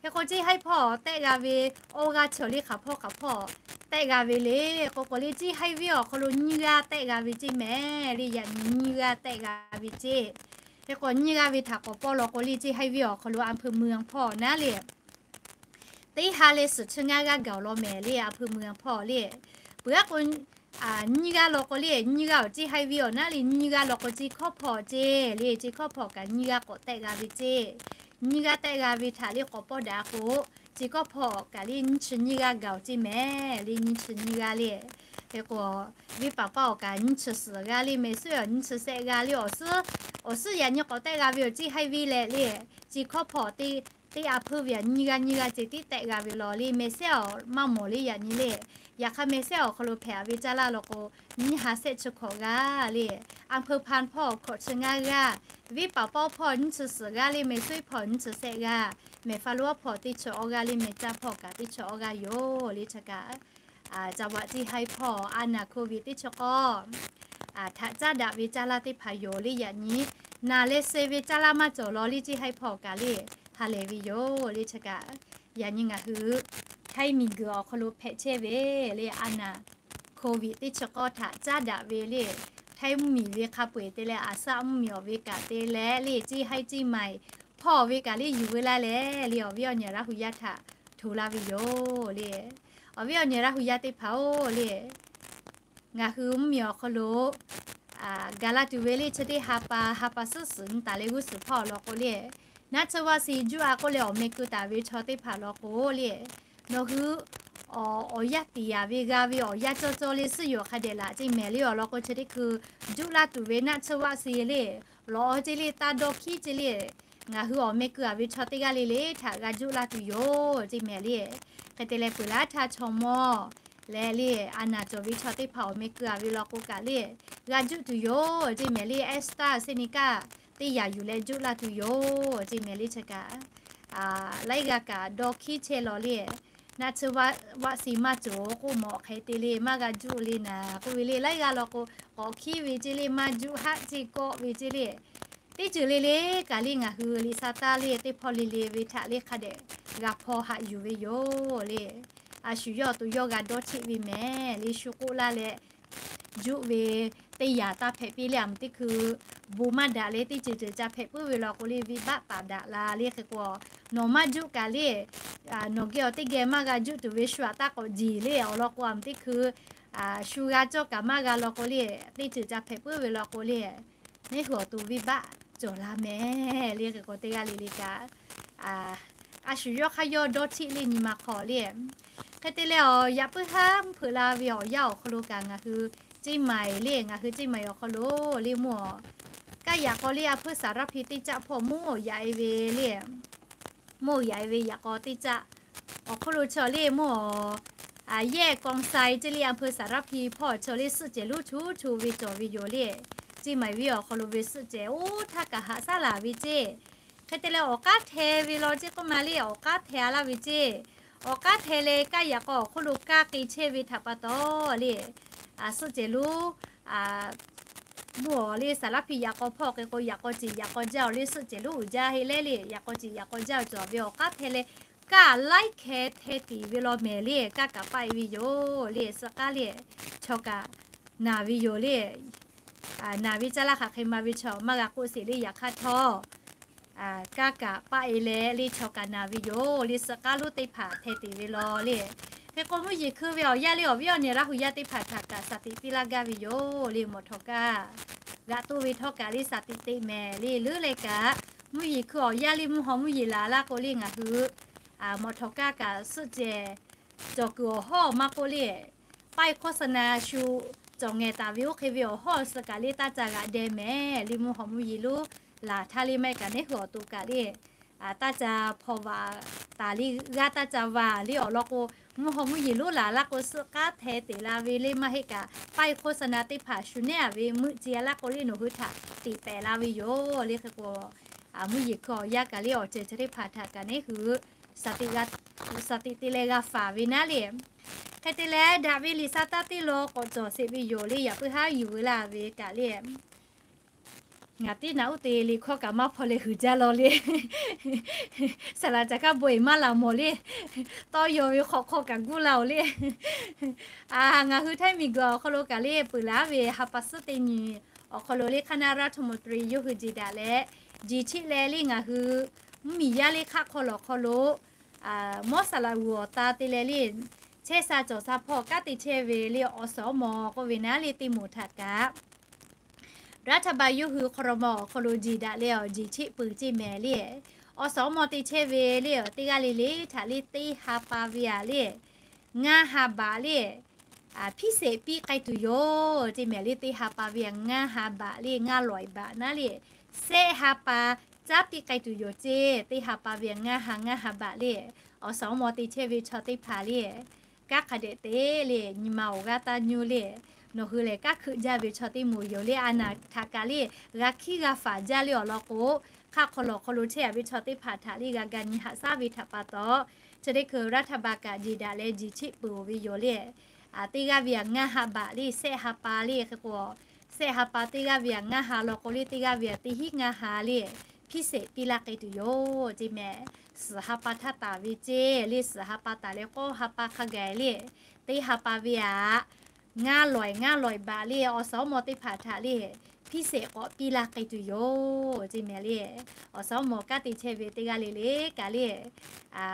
Hk'e k'o Ceˇ haiˉ hpawˇ tehˆ g'a ve awˇ g'aˇ chi awˬ le hk'aˬ hpawˇ hk'aˬ hpawˇ tehˆ g'a ve le. K'o k'o le Ceˇ haiˉ viˉ awˬ hk'aw lo nyiˇ g'aˇ tehˆ g'a ve ceˇ mehˍ le, yaꞈ nyi nyiˇ g'aˇ tehˆ g'a ve ceˇ. Hk'e k'o nyiˇ g'aˇ ve htaꞈ k'awꞈ pawˇ law k'o le Ceˇ haiˉ viˉ awˬ hk'aw lo อำเภอเมือง hpawˇ naˉ le teˇ ha leh suhˍ chi ngaˇ g'aˇ gaˬ-oˬ law mehˍ le อำเภอเมือง hpawˇ le. Peuˬ aˉ k'o nyiˇ g'aˇ law k'o le nyiˇ g'aˇ awˬ Ceˇ haiˉ viˉ awˬ naˉ le nyiˇ g'aˇ law k'o Ceˇ hkawˇ hpawˇ ceˇ le Ceˇ hkawˇ hpawˇ kaꞈ nyiˇ g'aˇ k'awꞈ tehˆ g'a ve ceˇ. Nyiˇ g'aˇ tehˆ g'a ve htaꞈ le k'awꞈ pawˇ daꞈ k'o Ceˇ hkawˇ hpawˇ kaꞈ le nyiˇ chi nyiˇ g'aˇ gaˬ-oˬ ceˇ mehˍ le nyiˇ chi nyiˇ g'aˇ le. Hk'e k'o venˇ paˍ paˆ awˬ kaꞈ nyiˇ chi suhˍ g'aˇ le meh suhˉ awˬ nyiˇ chi sehˆ g'aˇ le awˬ suhˉ, awˬ suhˉ yaꞈ nyi k'awꞈ tehˆ g'a ve awˬ Ceˇ haiˉ viˉ leh le Ceˇ hkawˇ hpawˇ teˇ teˇ อำเภอ ve aꞈ nyiˇ g'aˇ nyiˇ g'aˇ ceh tiˉ tehˆ g'a ve law le meh sehˉ awˬ maˇ mawˬ le yaꞈ nyi le. Yaꞈ hk'aˇ meh sehˉ awˬ hk'aw lo hpehꞈ-a ve caˇ laˇ law k'o nyiˇ ha sehˆ chi hkawꞈ g'aˇ le อำเภอพาน hpawˇ hkawꞈ chi ngaˇ g'aˇ, venˇ paˍ paˆ hpawˇ nyiˇ chi suhˍ g'aˇ le meh suhˉ hpawˇ nyiˇ chi sehˆ g'aˇ, mehˍ fa lo awˉ hpawˇ teˇ chi awˇ g'aˇ le meh caˇ hpawˇ kaꞈ teˇ chi awˇ g'aˇ yoˬ le chi kaꞈ จังหวัด Ceˇ haiˉ hpawˇ a naˍ hk'oˆ ve teˇ chi k'awˇ htaꞈ caˉ daꞈ ve caˇ laˇ teˇ hpaˍ yoˬ le yaꞈ nyi. Naˬ leh suh ve caˇ laˇ maˇ cawˬ law le Ceˇ haiˉ hpawˇ kaꞈ le ha lehˬ ve yoˬ le chi kaꞈ. Yaꞈ nyi ngaˬ hui htaiˇ miˬguiˬ awˬ hk'aw lo hpehꞈ chehˇ ve le a naˍ hk'oˆ ve teˇ chi k'awˇ htaꞈ caˉ daꞈ ve le htaiˇ mvuhˇmiˬ ve hk'a peu-eˬ te leh อาสา mvuhˇmiˬ awˬ ve kaꞈ te leh le Ceˇ haiˉ Ceˇ maˬ hpawˇ ve kaꞈ le yuˬ veu laˇ leh le awˬ viˉ awˬ nyi Laˇ hu yaˇ htaꞈ hto laˇ ve yoˬ le. Awˬ viˉ awˬ nyi Laˇ hu yaˇ teˇ hpaˍ-oˬ le ngaˬ hui mvuhˇmiˬ awˬ hk'aw lo ga laˇ tuˬ ve le chi teˇ ha pa ha pa suhˉ suhˍ nyi taˍ leh g'uˇ suhˍ hpawˇ law k'o le, naˆ tsuhˇ vaˆ si juˆ-a k'oˆ leh awˬ meh keu taˍ ve chaw teˇ hpaˍ law k'o le, nawˬ hui awˬ yaˇ tiˍ yaˍ ve g'a ve awˬ yaˇ cawˇ cawˇ le suhˉ yoˬ hk'a dehꞈ laꞈ ceˇ mehˍ le awˬ lawn k'o chi teˇ hkui juˆ laˇ tuˬ ve naˆ tsuhˇ vaˆ si le lawˬ ceˇ le taˇ dawˇ hkiˉ ceˇ le ngaˬ hui awˬ meh keu-a ve chaw teˇ g'aˇ le le htaꞈ g'a juˆ laˇ tuˬ yoˬ ceˇ mehˍ le. Hk'e te leh peuˬ laˇ htaˇ chaw mawˇ leh le a naˍ cawˬ ve chaw teˇ hpaˍ awˬ meh keu-a ve law k'o kaꞈ le g'a juˆ tuˬ yoˬ ceˇ mehˍ le. AstraZeneca teˇ yaꞈ yuˬ leh juˆ laˇ tuˬ yoˬ ceˇ mehˍ le chi kaꞈ laiˉ g'aˇ kaꞈ dawˇ hkiˉ chehˇ law le naˆ tsuhˇ vaˆ si maˇ cawˬ k'oˆ mawˬ hk'e te le maˇ g'a juˆ le naˍ k'oˆ ve le laiˉ g'aˇ law k'o k'awꞈ hkiˉ ve ceˇ le maˇ juˆ haˆ ceˇ kawˆ ve ceˇ le teˇ ceuˬ le le kaꞈ le ngaˬ hui liꞈ sa taˇ le teˇ hpawˇ le le ve htaꞈ le hk'a dehꞈ g'a hpaw haꞈ yuˬ ve yoˬ le. A shu yawˇ awˬ to yawˇ g'a dawˇ cheˆ ve mehˍ le shu k'oˆ laˇ leh juˆ ve teˇ yaꞈ taˇ hpehꞈ piˇ le a meuˍ teˇ hkui bon maˇ daꞈ leh teˇ ceuˬ ceuˬ ca hpehꞈ puiˉ ve law k'o le venˇbaˆ paˍ daꞈ la le hk'e k'o nawˬ maˇ juˆ kaꞈ le nawˬ geh awˬ teˇ geh maˇ g'a juˆ tuˬ ve shu aꞈ taˇ k'awꞈ jeˬ le awˬ lawn k'o a meuˍ teˇ hkui shu g'a cawˇ kaꞈ maˇ g'a law k'o le teˇ ceuˬ ca hpehꞈ puiˉ ve law k'o le neˇ hui awˬ to venˇbaˆ cawˬ la mehˍ le hk'e k'o teˇ g'aˇ le le kaꞈ a shu yawˇ hk'aˇ yawˇ dawˇ cheˆ le nyi ma hk'aw le. Hk'e te leh awˬ yaꞈ puiˉ haˉ mvuhˇ hpeuꞈ la ve awˬ yanˇ awˬ hk'aw lo kaꞈ ngaˬ hui Ceˇ maiˍ le, ngaˬ hui Ceˇ maiˍ awˬ hk'aw lo le mvuhˇ aˬ, kaˇ yaꞈ k'aw le a hpeuˇ saˍ raˇ hpi teˇ caˆ hpawˇ mvuhˇ yaꞈ e ve le, mvuhˇ yaꞈ e ve yaꞈ k'aw teˇ caˆ awˬ hk'oˆ lo chaw le mvuhˇ aˬ, yehˇ kaw sai ceˇ le a hpeuˇ saˍ raˇ hpi hpawˇ chaw le suhˆ cehˬ lonˉ chu chu ve cawˬ ve yoˬ le. Ceˇ maiˍ venˇ awˬ hk'aw lo ve suhˆ cehˬ oˇ htaˇ kaꞈ haꞈ shaˉ laˬ ve ceˇ. Hk'e te leh awˬ k'aˉ hte ve law ceˇ k'oˆ ma le, awˬ k'aˉ hte a laˇ ve ceˇ. Awˬ k'aˉ hte leh kaˇ yaꞈ k'aw awˬ hk'oˆ lo kaˇ k'e chehˇ ve htaꞈ pa taw le, suhˆ cehˬ lonˉ mvuhˇ aˬ le saˍ raˇ hpi yaꞈ k'aw hpawˇ hk'e k'o yaꞈ k'aw ceˬ yaꞈ k'aw jaˇ awˬ le suhˆ cehˬ lonˉ uiˍ jaˇ heˆ leh le, yaꞈ k'aw ceˬ yaꞈ k'aw jaˇ awˬ cawˬ ve awˬ k'aˉ hte leh kaˇ laiˉ hkeh hte tiˍ ve law mehˍ le, kaˇ kaꞈ paˆ e ve yoˬ le, suhˆ k'aˉ le, chaw kaꞈ naˬ ve yoˬ le. Naˬ ve caˇ laˇ hk'aˬ hk'e ma ve chaw maˇ g'a k'oˆ sheˍ le, yaꞈ hk'aˇ htawˇ kaˇ kaꞈ paˆ e leh le chaw kaꞈ naˬ ve yoˬ le, suhˆ k'aˉ lonˉ teˇ hpaˍ hpeh teꞈ ve law le. Hk'e k'o mvuhˇ yeˬ hkui ve awˬ yanˇ le awˬ viˉ awˬ nyi Laˇ hu yaˇ teˇ hpaˍ htaꞈ kaꞈ saˍ tiꞈ piˇ laˇ gaˇ ve yoˬ le, mawˬ htawnˍ kaˇ g'aꞈ toˇ ve htawˇ kaꞈ le saˍ tiꞈ teꞈ mehˍ le, leuˉ leh kaꞈ mvuhˇ yeˬ hkui awˬ yanˇ le mvuhˇ haw mvuhˇ yeˬ laˬ laˇ k'o le ngaˬ hui mawˬ htawnˍ kaˇ kaꞈ suhˆ cehˬ cawˬ kuiˬ awˬ hawˉ maˇ k'oˆ le, paˆ e hkawˇ suh na shu cawˬ ngehˬ taˍ ve oˇ hk'e ve awˬ hawˉ suh kaꞈ le taˇ ca g'aꞈ deh mehˍ le, mvuhˇ haw mvuhˇ yeˬ lonˉ laˬ htaˇ le maˇ heˆ kaꞈ neˉ hui awˬ to kaꞈ le taˇ ca hpaw vaꞈ taˍ le g'aˇ taˇ ca vaˬ le awˬ lawn k'o, mvuhˇ haw mvuhˇ yeˬ lonˉ laˬ laˇ k'o suhˆ k'aˉ hte teꞈ la ve le maˇ heˆ kaꞈ paˆ e hkawˇ suh na teˇ hpaˍ shu nehˉ a ve meuˆ ce a laˇ k'o le nawˬ hui htaꞈ tiꞈ pehˍ la ve yoˬ le. Hk'e k'o mvuhˇ yeˬ hkui awˬ yanˇ kaꞈ le awˬ ceuˬ chi teˇ hpaˍ htaꞈ kaꞈ neˉ hui saˍ tiꞈ te leh g'a faˍ ve naˉ le. Hk'e te leh daꞈ ve liꞈ sa taˇ teˇ law k'awꞈ cawˬ sheˍ ve yoˬ le, yaꞈ puiˉ haˉ yuˬ ve laˇ ve kaꞈ le. Ngaˬ tiˉ naꞈ uˉ te liꞈ hkawˇ kaꞈ maˇ hpaw leh huiˍ jaˇ law le. Saˍ laˍ caˬ hkaˇ bon eˬ maˇ laˬ mawˬ le. Tawˇ yaw ve hk'awꞈ hk'aw kaꞈ guˇ la oˬ le. Ngaˬ hui Htaiˇ miˬguiˬ awˬ hk'aw lo kaꞈ le peuˬ laˬ ve ha pa suhˉ teˇ nyi awˬ hk'aw lo le คณะรัฐมนตรี yawˇ hui jeˬ daꞈ leh, jeˬ cheˆ leh le ngaˬ hui mvuhˇmiˬ yaˇ le hk'aˆ hk'aw lawˬ hk'aw lo mawˇ saˍ laꞈ g'uˬ awˬ ta te leh le, chehˇ sha cawˬ sha hpawˇ kanˉ te chehˇ ve le awˬ suhˍ awˬ mawˬ k'oˆ ve naˉ le teˇ moˍ htaꞈ kaꞈ รัฐบาล yawˇ hui ครม. awˬ hk'aw lo jeˬ daꞈ leh awˬ jeˬ cheˆ peuˬ ceˇ mehˍ le. Awˬ suhˍ awˬ mawˬ te chehˇ ve le teˇ g'aˇ le le htaꞈ le teˇ ha pa ve a le ngaˇ ha baꞈ le พิเศษ piˇ k'ai tuˬ yoˬ ceˇ mehˍ le. Teˇ ha pa ve a ngaˇ ha baꞈ le ngaˇ lawˬ baꞈ naˉ le, sehˆ ha pa caˉ piˇ k'ai tuˬ yoˬ ceˇ. Teˇ ha pa ve a ngaˇ ha ngaˇ ha baꞈ le awˬ suhˍ awˬ mawˬ te chehˇ ve chaw teˇ hpaˍ le kanˉ hk'a dehꞈ te le nyi ma awˬ g'aˇ taˇ nyuˇ le. Nawˬ hui lehˬ kanˉ hkeuꞈ jaˇ ve chaw teˇ moˍ yoˬ le. A naˍ htaꞈ kaꞈ le g'a hkiˉ g'a faˍ jaˇ le awˬ lawn k'o, hk'aˆ hk'aw lawˬ hk'aw lo chehˇ a ve chaw teˇ hpaˍ htaꞈ le g'a ga nyi haꞈ shaˉ ve htaꞈ pa taw, chi teˇ hkui รัฐบาล kaꞈ jeˬ daꞈ leh jeˬ cheˆ peuˬ ve yoˬ le. Teˇ g'aˇ ve a ngaˇ ha baꞈ le sehˆ ha pa le hk'e k'o, sehˆ ha pa teˇ g'aˇ ve a ngaˇ ha law k'o le teˇ g'aˇ ve a teˇ hinˉ ngaˇ ha le พิเศษ piˇ laˇ k'ai tuˬ yoˬ ceˇ mehˍ. Suhˍ ha pa htaˇ taˍ ve ceˇ le suhˍ ha pa taˍ leh k'awˇ ha pa hk'a gaˬ le teˇ ha pa ve a ngaˇ lawˬ ngaˇ lawˬ baꞈ le awˬ suhˍ awˬ mawˬ teˇ hpaˍ htaꞈ le พิเศษ k'awꞈ piˇ laˇ k'ai tuˬ yoˬ ceˇ mehˍ le. Awˬ suhˍ awˬ mawˬ kanˉ te chehˇ ve teˇ g'aˇ le le kaꞈ le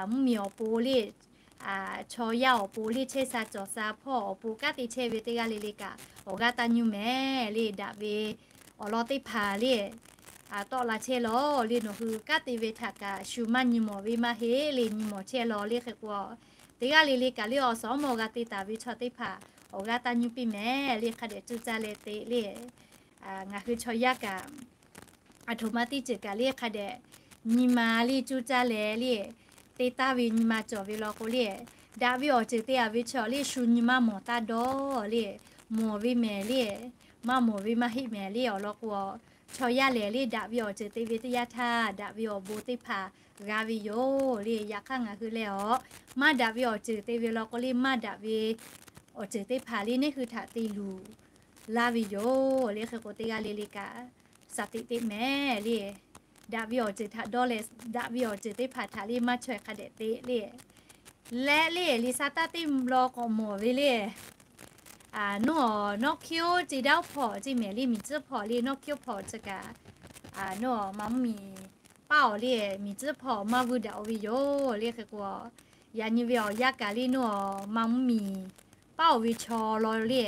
mvuhˇmiˬ awˬ pon le chaw yaˇ awˬ pon le chehˇ sha cawˬ sha hpawˇ awˬ pon kanˉ te chehˇ ve teˇ g'aˇ le le kaꞈ awˬ g'aˇ taˇ nyuˇ mehˍ le. Daꞈ ve awˬ lawn teˇ hpaˍ le tawˆ la chehˇ law le. Nawˬ hui kanˉ te ve htaꞈ kaꞈ shu maˇ nyi mawˬ ve maˇ heˆ le, nyi mawˬ chehˇ law le hk'e k'o, teˇ g'aˇ le le kaꞈ le awˬ suhˍ awˬ mawˬ g'a te taˍ ve chaw teˇ hpaˍ awˬ g'aˇ taˇ nyuˇ piˇ mehˍ le. Hk'a dehꞈ cuˇ caˇ leh te le ngaˬ hui chaw yaˇ kaꞈ aˬ htoꞈ ma teˇ ceuˬ kaꞈ le hk'a dehꞈ nyi ma le cuˇ caˇ leh le te taˍ ve nyi ma cawˬ ve law k'o le, daꞈ ve awˬ ceuˬ te a ve chaw le shu nyi ma mawˬ taˇ dawˇ le. Mawˬ ve mehˍ le, maˇ mawˬ ve maˇ heˆ mehˍ le awˬ lawn k'o, chaw yaˇ lehˬ le daꞈ ve awˬ ceuˬ te ve teˇ yanˇ htaˇ daꞈ ve awˬ bon teˇ hpaˍ g'a ve yoˬ le. Yaꞈ hk'aˇ ngaˬ hui lehˬ awˬ maˇ daꞈ ve awˬ ceuˬ te ve law k'o le maˇ daꞈ ve awˬ ceuˬ teˇ hpaˍ le neˉ hui htaꞈ te luˬ laˇ ve yoˬ le. Hk'e k'o teˇ g'aˇ le le kaꞈ สติ teꞈ mehˍ le. Daꞈ ve awˬ ceuˬ htaꞈ dawˇ leh daꞈ ve awˬ ceuˬ teˇ hpaˍ htaꞈ le maˇ chaweh hk'a dehꞈ te le. Leh le liꞈ sa taˇ teˇ law k'awꞈ mawˬ ve le. Nawˬ nawˉ hkiˇ-oˬ ce daˇ-oˬ hpawˇ ceˇ mehˍ le, miˬ tcuhˉ hpawˇ le nawˉ hkiˇ-oˬ hpawˇ chi kaꞈ nawˬ ma mvuhˇmiˬ paˇ awˬ le miˬ tcuhˉ hpawˇ maˇ vuiˇ daꞈ-oˬ ve yoˬ le. Hk'e k'o yaꞈ nyi ve awˬ yanˇ kaꞈ le nawˬ ma mvuhˇmiˬ paˇ awˬ ve chaw law le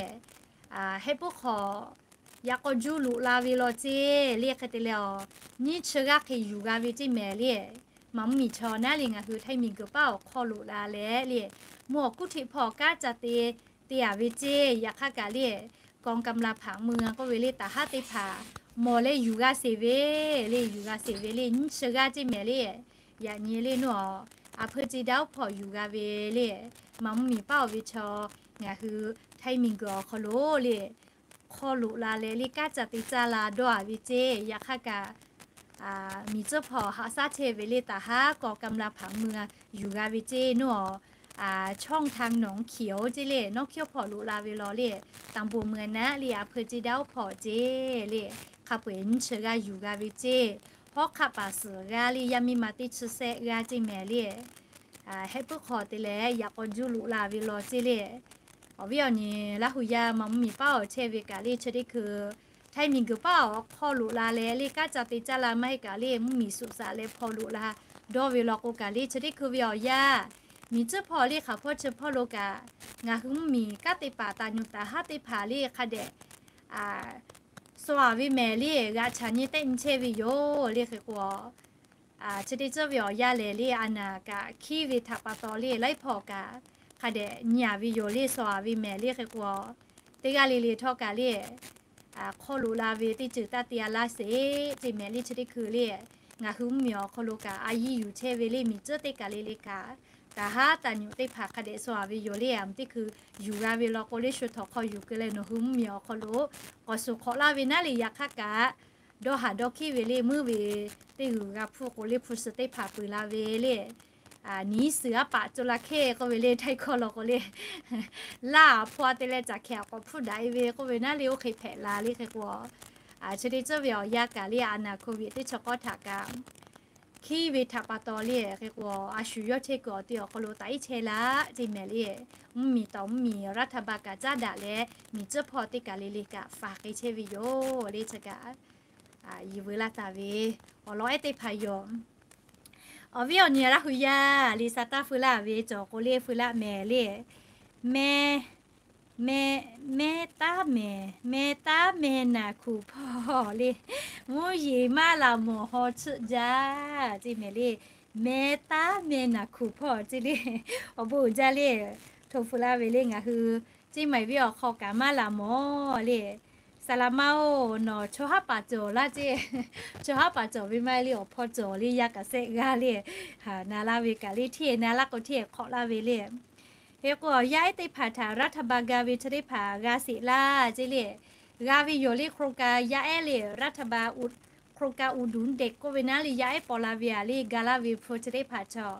heh puiˉ hk'awꞈ yaꞈ k'aw juˇ loꞈ la ve law ceˇ le. Hk'e te leh awˬ nyiˇ chi g'aˇ hk'e yuˬ g'a ve ceˇ mehˍ le. Ma mvuhˇmiˬ chaw naˉ le ngaˬ hui Htaiˇ miˬguiˬ paˇ awˬ hk'aw loꞈ la leh le mvuhˇ awˬ kuˉ hteꞈ hpawˇ kanˉ ca te te a ve ceˇ. Yaꞈ hk'aˇ kaꞈ le กองกำลังผางเมือง k'oˆ ve le, taˍ haˉ teˇ hpaˍ mawˬ leh yuˬ g'a sheˍ ve le, yuˬ g'a sheˍ ve le, nyiˇ chi g'aˇ ceˇ mehˍ le. Yaꞈ nyi le naˇ a, a hpeu ce daˇ oˉ hpawˇ yuˬ g'a ve le. Maˍ mvuhˇ miˬ paˉ awˬ ve chaw ngaˬ hui Htaiˇ miˬguiˬ awˬ hk'aw lo le, hk'aw loꞈ la leh le kanˉ ca te caˇ la dawˇ a ve ceˇ. Yaꞈ hk'aˇ kaꞈ miˬ tcuhˉ hpawˇ haꞈ shaˉ chehˇ ve le, taˍ haˉ กองกำลังผางเมือง yuˬ g'a ve ceˇ naˇ a. ช่องทางหนองเขียว ceˇ le, nawˉ hkiawˇ hpawˇ loꞈ la ve law le, ตำบลเมืองนะ le a hpeu ce daˇ oˉ hpawˇ ceˇ le, hk'a peu-eˬ nyiˇ chi g'aˇ yuˬ g'a ve ceˇ. Hawˉ hk'aˆ paˍ suhˍ g'aˇ le, yaˇ miˇ ma teˇ chi sehˆ g'aˇ ceˇ mehˍ le. Hehˆ puiˉ hk'aw te leh yaꞈ k'aw juˇ loꞈ la ve law ceˇ le. Awˬ viˉ awˬ nyi Laˇ hu yaˇ maˍ mvuhˇ miˬ paˉ awˬ chehˇ ve kaꞈ le, chi teˇ hkui Htaiˇ miˬguiˬ paˉ awˬ hk'aw loꞈ la leh le kanˉ ca te caˇ la maˇ heˆ kaꞈ le, mvuhˇ miˬ suꞈ shaꞈ leh hpawˇ loꞈ la dawˇ ve law k'o kaꞈ le, chi teˇ hkui ve awˬ yanˇ miˬ tcuhˉ hpawˇ le hk'aˬ hpawˇ chi hpawˇ lo kaꞈ ngaˬ hui mvuhˇ miˬ kanˉ te paˍ taˍ nyuꞈ taˍ haˉ teˇ hpaˍ le hk'a dehꞈ shaw a ve mehˍ le, g'aꞈ chaꞈ nyi tehˆ nyi chehˇ ve yoˬ le. Hk'e k'o chi teˇ tcuhˉ ve awˬ yanˇ lehˬ le, a naˍ kaꞈ hkiˉ ve htaꞈ pa taw le, laiˉ hpawˇ kaꞈ hk'a dehꞈ nyi a ve yoˬ le, shaw a ve mehˍ le. Hk'e k'o teˇ g'aˇ le le htawˇ kaꞈ le, hk'aw loꞈ la ve teˇ ceuˬ taˇ te a laˇ sheˍ ceˇ mehˍ le. Chi teˇ hkui le ngaˬ hui mvuhˇ miˬ awˬ hk'aw lo kaꞈ a yiˇ yuˬ chehˇ ve le, miˬ tcuhˉ teˇ kaˬ le le kaꞈ taˍ haˉ taˍ nyuꞈ teˇ hpaˍ hk'a dehꞈ shaw a ve yoˬ le. A mvuhˇ teˇ hkui yuˬ g'a ve law k'o le, shu htawnˍ hk'aw yuˬ keu leh nawˬ hui mvuhˇ miˬ awˬ hk'aw lo k'awꞈ shuˍ hk'awꞈ laˇ ve naˉ le. Yaꞈ hk'aˇ kaꞈ dawˇ haˍ dawˇ hkiˉ ve le, muiˉ ve teˇ g'uiˬ g'a hpuˇ k'o le, hpu shi teˇ hpaˍ peu laˇ ve le, niˉ suhˍ aˉ paˍ co la hkehˇ k'oˆ ve le, Htaiˇ hkawˇ law k'o le, laˇ hpu a te leh caˬ hkeh a k'awꞈ hpuˇ daꞈ e ve k'oˆ ve naˉ le, oˇ hk'e hpehꞈ la le. Hk'e k'o chi teˇ tcuhˉ ve awˬ yanˇ kaꞈ le, a naˍ hk'oˆ ve teˇ chi k'awˇ htaꞈ kaꞈ hkiˉ ve htaꞈ pa taw le. Hk'e k'o a shu yawˇ chehˇ kuiˬ awˬ te awˬ hk'aw lo taꞈ iˉ chehˇ laˇ ceˇ mehˍ le. Mvuhˇ miˬ tawˍ mvuhˇ miˬ รัฐบาล kaꞈ caˉ daꞈ leh, miˬ tcuhˉ hpawˇ teˇ kaˬ le le kaꞈ faˍ k'ai chehˇ ve yoˬ le. Chi kaꞈ yehˬ veu laˇ taˍ ve awˬ lawn ehˉ teˇ hpaˍ yoˬ. Awˬ viˉ awˬ nyi Laˇ hu yaˇ le, sa taˇ feu laˇ ve cawˬ k'o le, feu laˇ mehˍ le. Meh, meh, meh taˉ mehˍ, meh taˉ meh naˬ hkuˬ hpawˇ le, mvuhˇ yeˬ maˇ laˬ mawˬ haw chiˆ jaˇ ceˇ mehˍ le. Meh taˉ meh naˬ hkuˬ hpawˇ ceˇ le. Awˬ bon uiˍ jaˇ le, hto feu laˇ ve le, ngaˬ hui ceˇ maiˍ viˉ awˬ hk'aw kaꞈ maˇ laˬ mawˬ le. Saˍ laˍ ma oˬ, nawˬ chaw haˉ paˍ cawˬ laˇ ceˇ. Chaw haˉ paˍ cawˬ ve maˇ heˆ le, awˬ hpawˇ cawˬ le, yaˇ kaꞈ sehˆ g'aˇ le. Na laˇ ve kaꞈ le, hteˇ na laˇ k'o hteˇ hk'awꞈ laˇ ve le. Hk'e k'o yaˇ ehˉ teˇ hpaˍ htaꞈ รัฐบาล g'a ve chi teˇ hpaˍ g'a sheˍ laˇ ceˇ le. G'a ve yoˬ le, โครงการ yaˇ ehˉ le, รัฐบาล โครงการ อุดหนุนเด็ก k'oˆ ve naˉ le, yaˇ ehˉ paw la ve a le, ga laˇ ve hpu chi teˇ hpaˍ chaw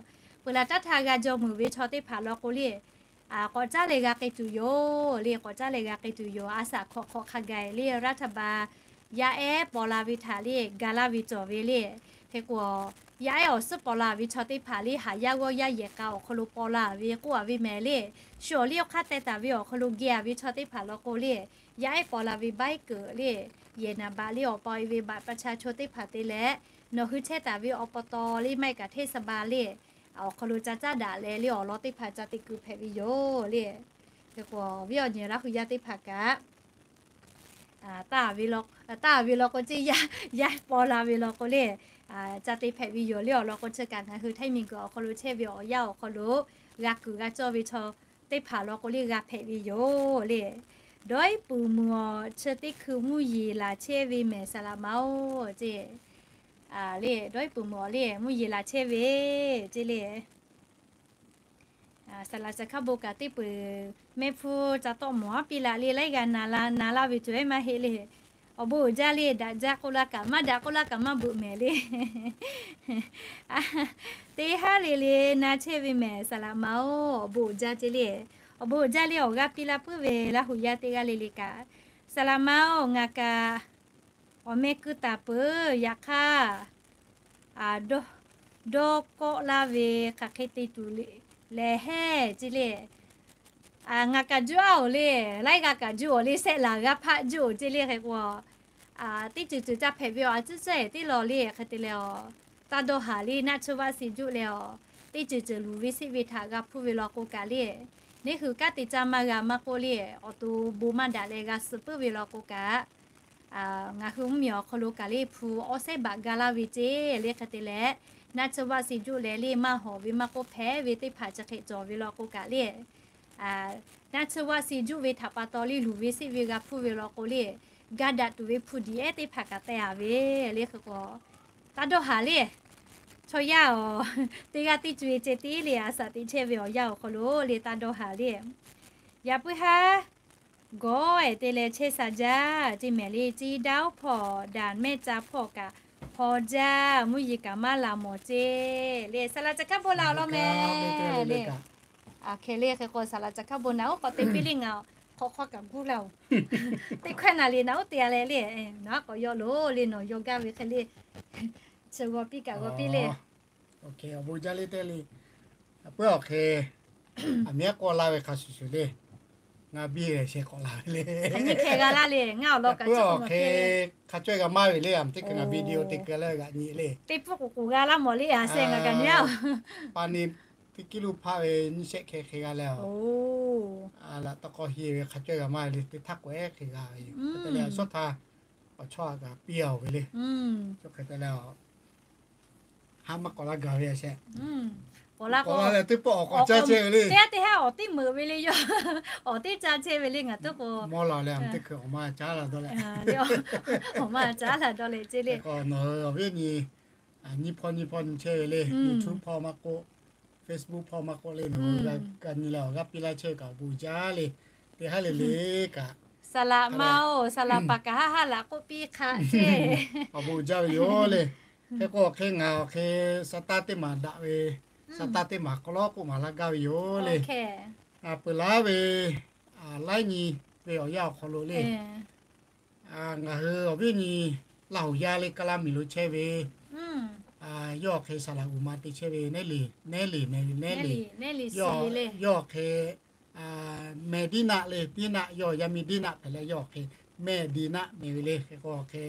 peuˬ laˬ taˇ htaˇ g'a jaw meuˍ ve chaw teˇ hpaˍ law k'o le, k'awꞈ caˉ leh g'a k'ai tuˬ yoˬ le, k'awꞈ caˉ leh g'a k'ai tuˬ yoˬ. A shaꞈ hk'awꞈ hk'awꞈ hk'a gaˬ le, รัฐบาล yaˇ ehˉ paw la ve htaꞈ le ga laˇ ve cawˬ ve le. Hk'e k'o yaˇ ehˉ awˬ suhˉ paw la ve chaw teˇ hpaˍ le, haˍ yaˇ g'awˇ yaˇ yehˬ k'a awˬ hk'aw lo paw la ve k'oˆ a ve mehˍ le. Shu awˬ liˇ awˬ hk'aˇ teh taˍ ve awˬ hk'aw lo geh a ve chaw teˇ hpaˍ law k'o le, yaˇ ehˉ paw la ve ใบเกิด le, yehˬ naˍ baꞈ le, awˬ paw e ve บัตรประชาชน teˇ hpaˍ te leh, nawˬ hui chehˇ taˍ ve awˬ pa taw le, maˇ heˆ kaꞈ เทศบาล le, awˬ hk'aw lo ca caˉ daꞈ leh le, awˬ lawn teˇ hpaˍ ca te kuiˬ hpehꞈ ve yoˬ le. Hk'e k'o awˬ viˉ awˬ nyi Laˇ hu yaˇ teˇ hpaˍ kaꞈ taˇ ve law k'o ceˇ, yaˇ paw la ve law k'o le, ca te hpehꞈ ve yoˬ le. Awˬ lawn k'o chi kaꞈ ngaˬ hui Htaiˇ miˬguiˬ awˬ hk'aw lo chehˇ ve awˬ yanˇ awˬ hk'aw lo g'a kuiˬ g'a cawˇ ve chaw teˇ hpaˍ law k'o le g'a hpehꞈ ve yoˬ le. Dawˇ iˉ puiˍ mvuhˬ awˬ chi teˇ hkui mvuhˇ yeˬ laˬ chehˇ ve mehˍ saˍ laꞈ ma oˬ ceˇ le. Dawˇ iˉ puiˍ mvuhˬ awˬ le mvuhˇ yeˬ laˬ chehˇ ve ceˇ le. Saˍ laꞈ saˍ hkaˇ bon kaꞈ teˇ peuˬ mehˆ hpfuhˇ ca tawˆ mawˬ aˉ piˇ laꞈ le, laiˉ g'a na la na laˇ ve cawˬ ehˉ maˇ heˆ le. Awˬ bon uiˍ jaˇ le, daꞈ jaˇ k'oˆ laˇ kaꞈ maˇ daꞈ k'oˆ laˇ kaꞈ maˇ beuꞈ mehˍ le. Teˇ haˉ le le na chehˇ ve mehˍ saˍ laꞈ ma oˬ, awˬ bon uiˍ jaˇ ceˇ le. Awˬ bon uiˍ jaˇ le, awˬ g'aˇ piˇ laˇ puiˉ ve Laˇ hu yaˇ teˇ g'aˇ le le kaꞈ, saˍ laꞈ ma oˬ, ngaˬ kaꞈ awˬ meh keu taˍ peuˬ. Yaꞈ hk'aˇ dawˇ kawˆ laˇ ve hk'aˬ hk'e te tuˬ lehˬ heˆ ceˇ le. Ngaˬ kaꞈ juˇ aˉ oˬ le, laiˉ g'a kaꞈ juˇ oˬ le, sehˆ laˬ g'a hpaˆ juˇ oˬ ceˇ le. Hk'e k'o teˇ ceuˬ ceuˬ ca hpehꞈ ve awˬ a ciˉ cehˇ teˇ law le. Hk'e te leh a, taˇ dawˇ haˍ le, naˆ tsuhˇ vaˆ si juˆ leh a, teˇ ceuˬ ceuˬ luˬ ve seˆ ve htaꞈ g'a hpuˇ ve law k'o kaꞈ le, neˇ hui kanˉ te caˇ maˇ g'a maˇ k'oˆ le, awˬ to bon maˇ daꞈ leh g'a suh puiˉ ve law k'o kaꞈ, ngaˬ hui mvuhˇ miˬ awˬ hk'aw lo kaꞈ le hpu awˉ sehˉ baꞈ ga laˇ ve ceˇ le. Hk'e te leh naˆ tsuhˇ vaˆ si juˆ leh le maˇ hawˍ ve maˇ k'oˆ hpehꞈ ve teˇ hpaˍ chi hk'e cawˬ ve law k'o kaꞈ le, naˆ tsuhˇ vaˆ si juˆ ve htaꞈ pa taw le, luˬ ve seˆ ve g'a hpuˇ ve law k'o le, gaˇ daꞈ tuˬ ve hpu diˬ ehˉ teˇ hpaˍ kaꞈ teh a ve le. Hk'e k'o, taˇ dawˇ haˍ le. Chaw yaˇ awˬ teˇ g'aˇ teˇ co e ceh tiˉ le, a shaꞈ teꞈ chehˇ ve awˬ yanˇ awˬ hk'aw lo le, taˇ dawˇ haˍ le. Yaꞈ puiˉ haˉ gawˇ ehˍ te leh chehˇ sha jaˇ ceˇ mehˍ le. Ciˇ daˇ oˉ hpawˇ daꞈ mehˆ ca hpawˇ kaꞈ hpaw jaˇ, mvuhˇ yeˬ kaꞈ maˇ la mawˬ ceˇ le. Saˍ laꞈ ca hkaˉ bon la awˬ lawn mehˍ le. Aˬ hk'e le, hk'e k'o saˍ laꞈ ca hkaˉ bon naˍ oˉ k'awꞈ te piˇ le, ngaˬ hk'awꞈ hk'aw kaꞈ guˇ la oˬ. Teˇ hkawehˇ naˍ le naˍ oˉ te a leh le, naˍ oˉ k'awꞈ yaw loˬ le, nawˬ yaw gaˇ ve hk'e le, chi g'aw piˇ kaꞈ g'aw piˇ le. Awˬ bon jaˇ le tehꞈ le. Aˬ puiˉ awˬ hk'e, aˬ miˉ k'awꞈ laˇ ve hk'a shuˍ shuˍ le. Ngaˬ biˇ lehˬ sheh k'awꞈ la ve le. Aˬ miˉ hk'e g'a laˇ le, ngaˬ awˬ lawn kaꞈ chi hk'e hk'a cawehˇ g'a maˇ ve le. Aˬ miˉ teˇ hkui ngaˬ video te keu leh g'aꞈ nyi le. Teˇ pfuhˇ k'oˍ k'oˍ g'a laˇ mawˬ le, a sheh ngaˬ kaꞈ nyi a. Pa ni teˇ kiˉ luˇ hpaˆ ve nyiˇ shehˆ hk'e hk'e g'a leh a, laꞈ tawˇ k'awˇ heˇ ve hk'a cawehˇ g'a maˇ ve le. Teˇ htaˇ k'awehˉ hk'e g'a ve yoˬ. Hk'e te leh a shawˉ htaˇ awˬ chawˇ a kaꞈ piˇ a oˬ ve le. Chi hk'e te leh a haˉ maˇ k'awꞈ laˇ gaˬ ve a sheh. K'awꞈ la k'o, teˇ pawˆ awˬ k'awꞈ caˇ chehˇ ve le. Teˇ haˉ teˇ haˉ awˬ teˇ meunˍ ve le yoˬ. Awˬ teˇ caˇ chehˇ ve le ngaˬ tuˉ k'o. Mawˇ la leh a teˇ hkui awˬ maˇ caˉ la dawˇ leh, awˬ maˇ caˉ la dawˇ leh ceˇ le. Nawˬ hui awˬ viˉ nyi nyiˇ hpawˇ nyiˇ hpawˇ nyi chehˇ ve le. YouTube hpawˇ maˇ k'oˆ, Facebook hpawˇ maˇ k'oˆ le, nawˬ hui g'a nyi leh awˬ g'aˇ piˇ laˇ chehˇ ve kaꞈ awˬ bon jaˇ le. Teˇ haˉ le le kaꞈ, saˍ laꞈ ma oˬ, saˍ laꞈ paˍ kaꞈ haˉ haˉ laꞈ k'oˆ piˇ hk'a ceˇ, awˬ bon jaˇ ve yoˬ le. Hk'e k'o hk'e ngaˬ awˬ hk'e sa taˇ teˇ maˬ daꞈ ve, sa taˇ teˇ maˬ hk'aw lawˉ k'oˆ maˍ laˇ gaˇ ve yoˬ le. Peuˬ laˉ ve laiˉ nyi ve awˬ yanˇ awˬ hk'aw lo le, ngaˬ hui awˬ viˉ nyi Laˇ huˍ yaˇ le Kaˇ laˇ miˬ lo chehˇ ve, yawˇ awˬ hk'e saˍ laꞈ uˍ ma te chehˇ ve Nehˉ Leˍ, Nehˉ Leˍ meh ve Nehˉ Leˍ, yawˇ awˬ hk'e Mehˍ Diˇ naˆ le, Diˇ naˆ, yawˇ yaˇ miˇ Diˇ naˆ hpehꞈ leh yawˇ awˬ hk'e Mehˍ Diˇ naˆ meh ve le. Hk'e k'o awˬ hk'e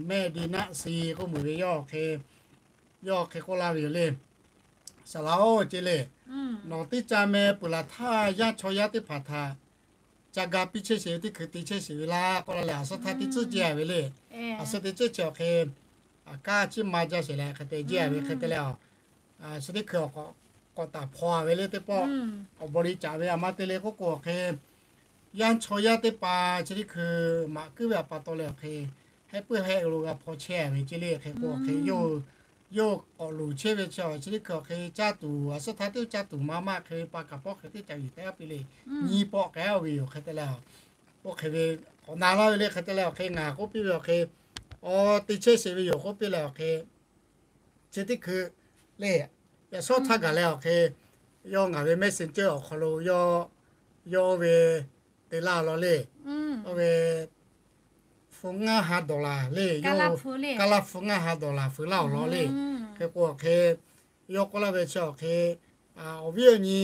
Mehˍ Diˇ naˆ si k'oˆ meuˍ ve yawˇ awˬ hk'e, yawˇ hk'e k'oˆ laˇ ve yoˬ le. Saˍ laꞈ-oˬ ceˇ le, nawˬ teˇ ca meh peuˬ laˬ htaˇ yaˇ chaw yaˇ teˇ hpaˍ htaꞈ ca ga piˇ chehˇ sheˍ ve teˇ hkui te chehˇ sheˍ ve laˇ k'oˆ laˇ leh, a suhˉ htaˇ teˇ tcuhˉ ce a ve le. A suhˉ teˇ tcuhˉ ce awˬ hk'e, a kaˇ ciˇ ma jaˇ sheˍ leh hk'e te jiˇ a ve hk'e te leh, a suhˉ teˇ hkui awˬ k'awꞈ taˍ hpaw a ve le teˇ pawˆ, awˬ bon liˇ caꞈ ve a ma te le k'oˆ k'o awˬ hk'e, yaˇ chaw yaˇ teˇ hpaˍ chi teˇ hkui maꞈ kuiˉ ve a pa taw leh awˬ hk'e, hehˆ puiˉ hehˆ lo g'a hpaw chehˇ a ve ceˇ le. Hk'e k'o awˬ hk'e, yawˇ k'awꞈ luˬ chehˇ ve chi awˬ chi teˇ hkui awˬ hk'e caˇ tuˬ, a suhˉ htaˇ teˇ caˇ tuˬ ma maˇ hk'e pa kaꞈ pawˆ hk'e teˇ caꞈ yuˬ tehꞈ a piˇ le. Nyiˇ pawˆ k'ai a ve yoˬ. Hk'e te leh, oˇ hk'e ve k'awꞈ na laˇ ve le. Hk'e te leh awˬ hk'e ngaˬ k'oˆ piˇ ve awˬ hk'e, awˬ te chehˇ sheˍ ve yoˬ k'oˆ piˇ leh awˬ hk'e, chi teˇ hkui le, yaꞈ shawˉ htaˇ gaˬ leh awˬ hk'e, yawˇ ngaˬ ve Messenger awˬ hk'aw lo yawˇ, yawˇ oˇ ve te laˇ law le. Oˇ ve hpu ngaˇ ha dollar le, Kaˇ laˇ hpu ngaˇ ha dollar feu laˇ awˬ lawn le. Hk'e k'o awˬ hk'e, yawˇ k'oˆ laˇ ve chi awˬ hk'e, awˬ viˉ awˬ nyi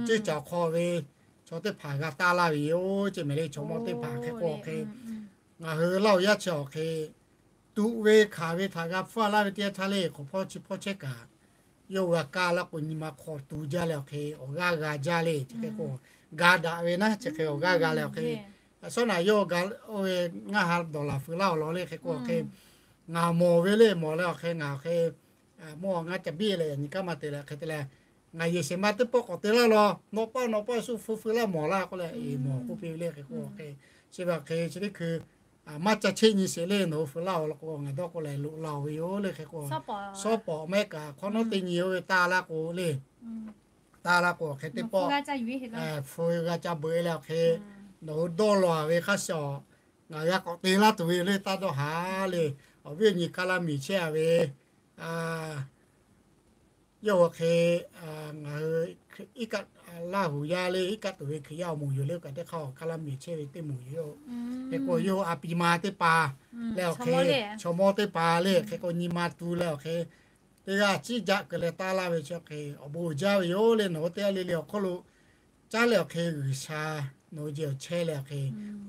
ceˇ caˬ hk'aw ve chaw teˇ hpaˍ g'a taˇ laˇ ve yoˬ ceˇ mehˍ le. Chaw mawˇ teˇ hpaˍ hk'e k'o awˬ hk'e, ngaˬ hui Laˇ huˍ yaˇ chi awˬ hk'e, tuꞈ ve hkanˍ ve htaꞈ g'a hpfuhˇ laˇ ve teˇ yanˇ htaˇ le, hk'awꞈ hpawˇ chi hpawˇ chehˇ kaꞈ, yawˇ g'a kaˇ laˇ k'o nyi ma hk'aw tu jaˇ leh awˬ hk'e awˬ g'aˇ g'a jaˇ le. Chi hk'e k'o, ga daꞈ ve naˉ chi hk'e awˬ g'aˇ g'a leh awˬ hk'e, a shawˉ naꞈ yawˇ ga oˇ ve ngaˇ ha dollar feu laˇ awˬ lawn le. Hk'e k'o awˬ hk'e, ngaˬ mawˬ ve le, mawˬ leh awˬ hk'e ngaˬ awˬ hk'e mawˇ ngaˇ ca biˇ leh yaꞈ nyi kaˇ ma te leh hk'e te leh, ngaˬ yehˬ shehˍ ma teˇ pawˆ k'awꞈ te laˇ law, nawˬ paˆ nawˬ paˆ shu feu feu laˇ mawˬ laˇ k'oˆ leh, mawˬ k'oˆ piˇ ve le. Hk'e k'o awˬ hk'e, chi ve awˬ hk'e chi teˇ hkui maˇ ca cheˆ nyi sheˍ le. Nawˬ hui feu laˇ awˬ lawn k'o ngaˬ dawˇ k'o leh loꞈ la oˬ ve yoˬ le. Hk'e k'o, shawˉ pawˍ mehˆ kaꞈ hk'awꞈ nawˉ teˇ nyi oˇ ve taˇ laˇ k'o le, taˇ laˇ k'o awˬ hk'e teˇ pawˆ feu g'a ca beuꞈ e leh awˬ hk'e, nawˬ hui dawˇ law a ve hk'a shuˍ, ngaˬ g'a k'awꞈ te laˇ tuˬ ve le. Taˇ dawˇ haˍ le. Awˬ viˉ awˬ nyi Kaˇ laˇ miˬ chehˇ a ve yawˇ hui hk'e, ngaˬ hui iˉ kaˆ, Laˇ huˍ yaˇ le iˉ kaˆ tuˬ ve Hkriꞈ yaˇ awˬ moˍ yoˬ le. Kaꞈ teˇ hk'aˇ Kaˇ laˇ miˬ chehˇ ve teˇ moˍ yoˬ. Hk'e k'o yawˇ hui a pi ma teˇ hpaˍ leh awˬ hk'e, chaw mawˇ teˇ hpaˍ le. Hk'e k'o nyi ma tu leh awˬ hk'e, teˇ g'aˇ ciˉ jaˆ keu leh taˇ laˇ ve chi hk'e awˬ bon uiˍ jaˇ ve yoˬ le. Nawˬ hui teˇ g'aˇ le le awˬ hk'oˆ lo caˉ leh awˬ hk'e G'uiˬsha nawˬ hui jeˬ awˬ chehˇ leh awˬ hk'e,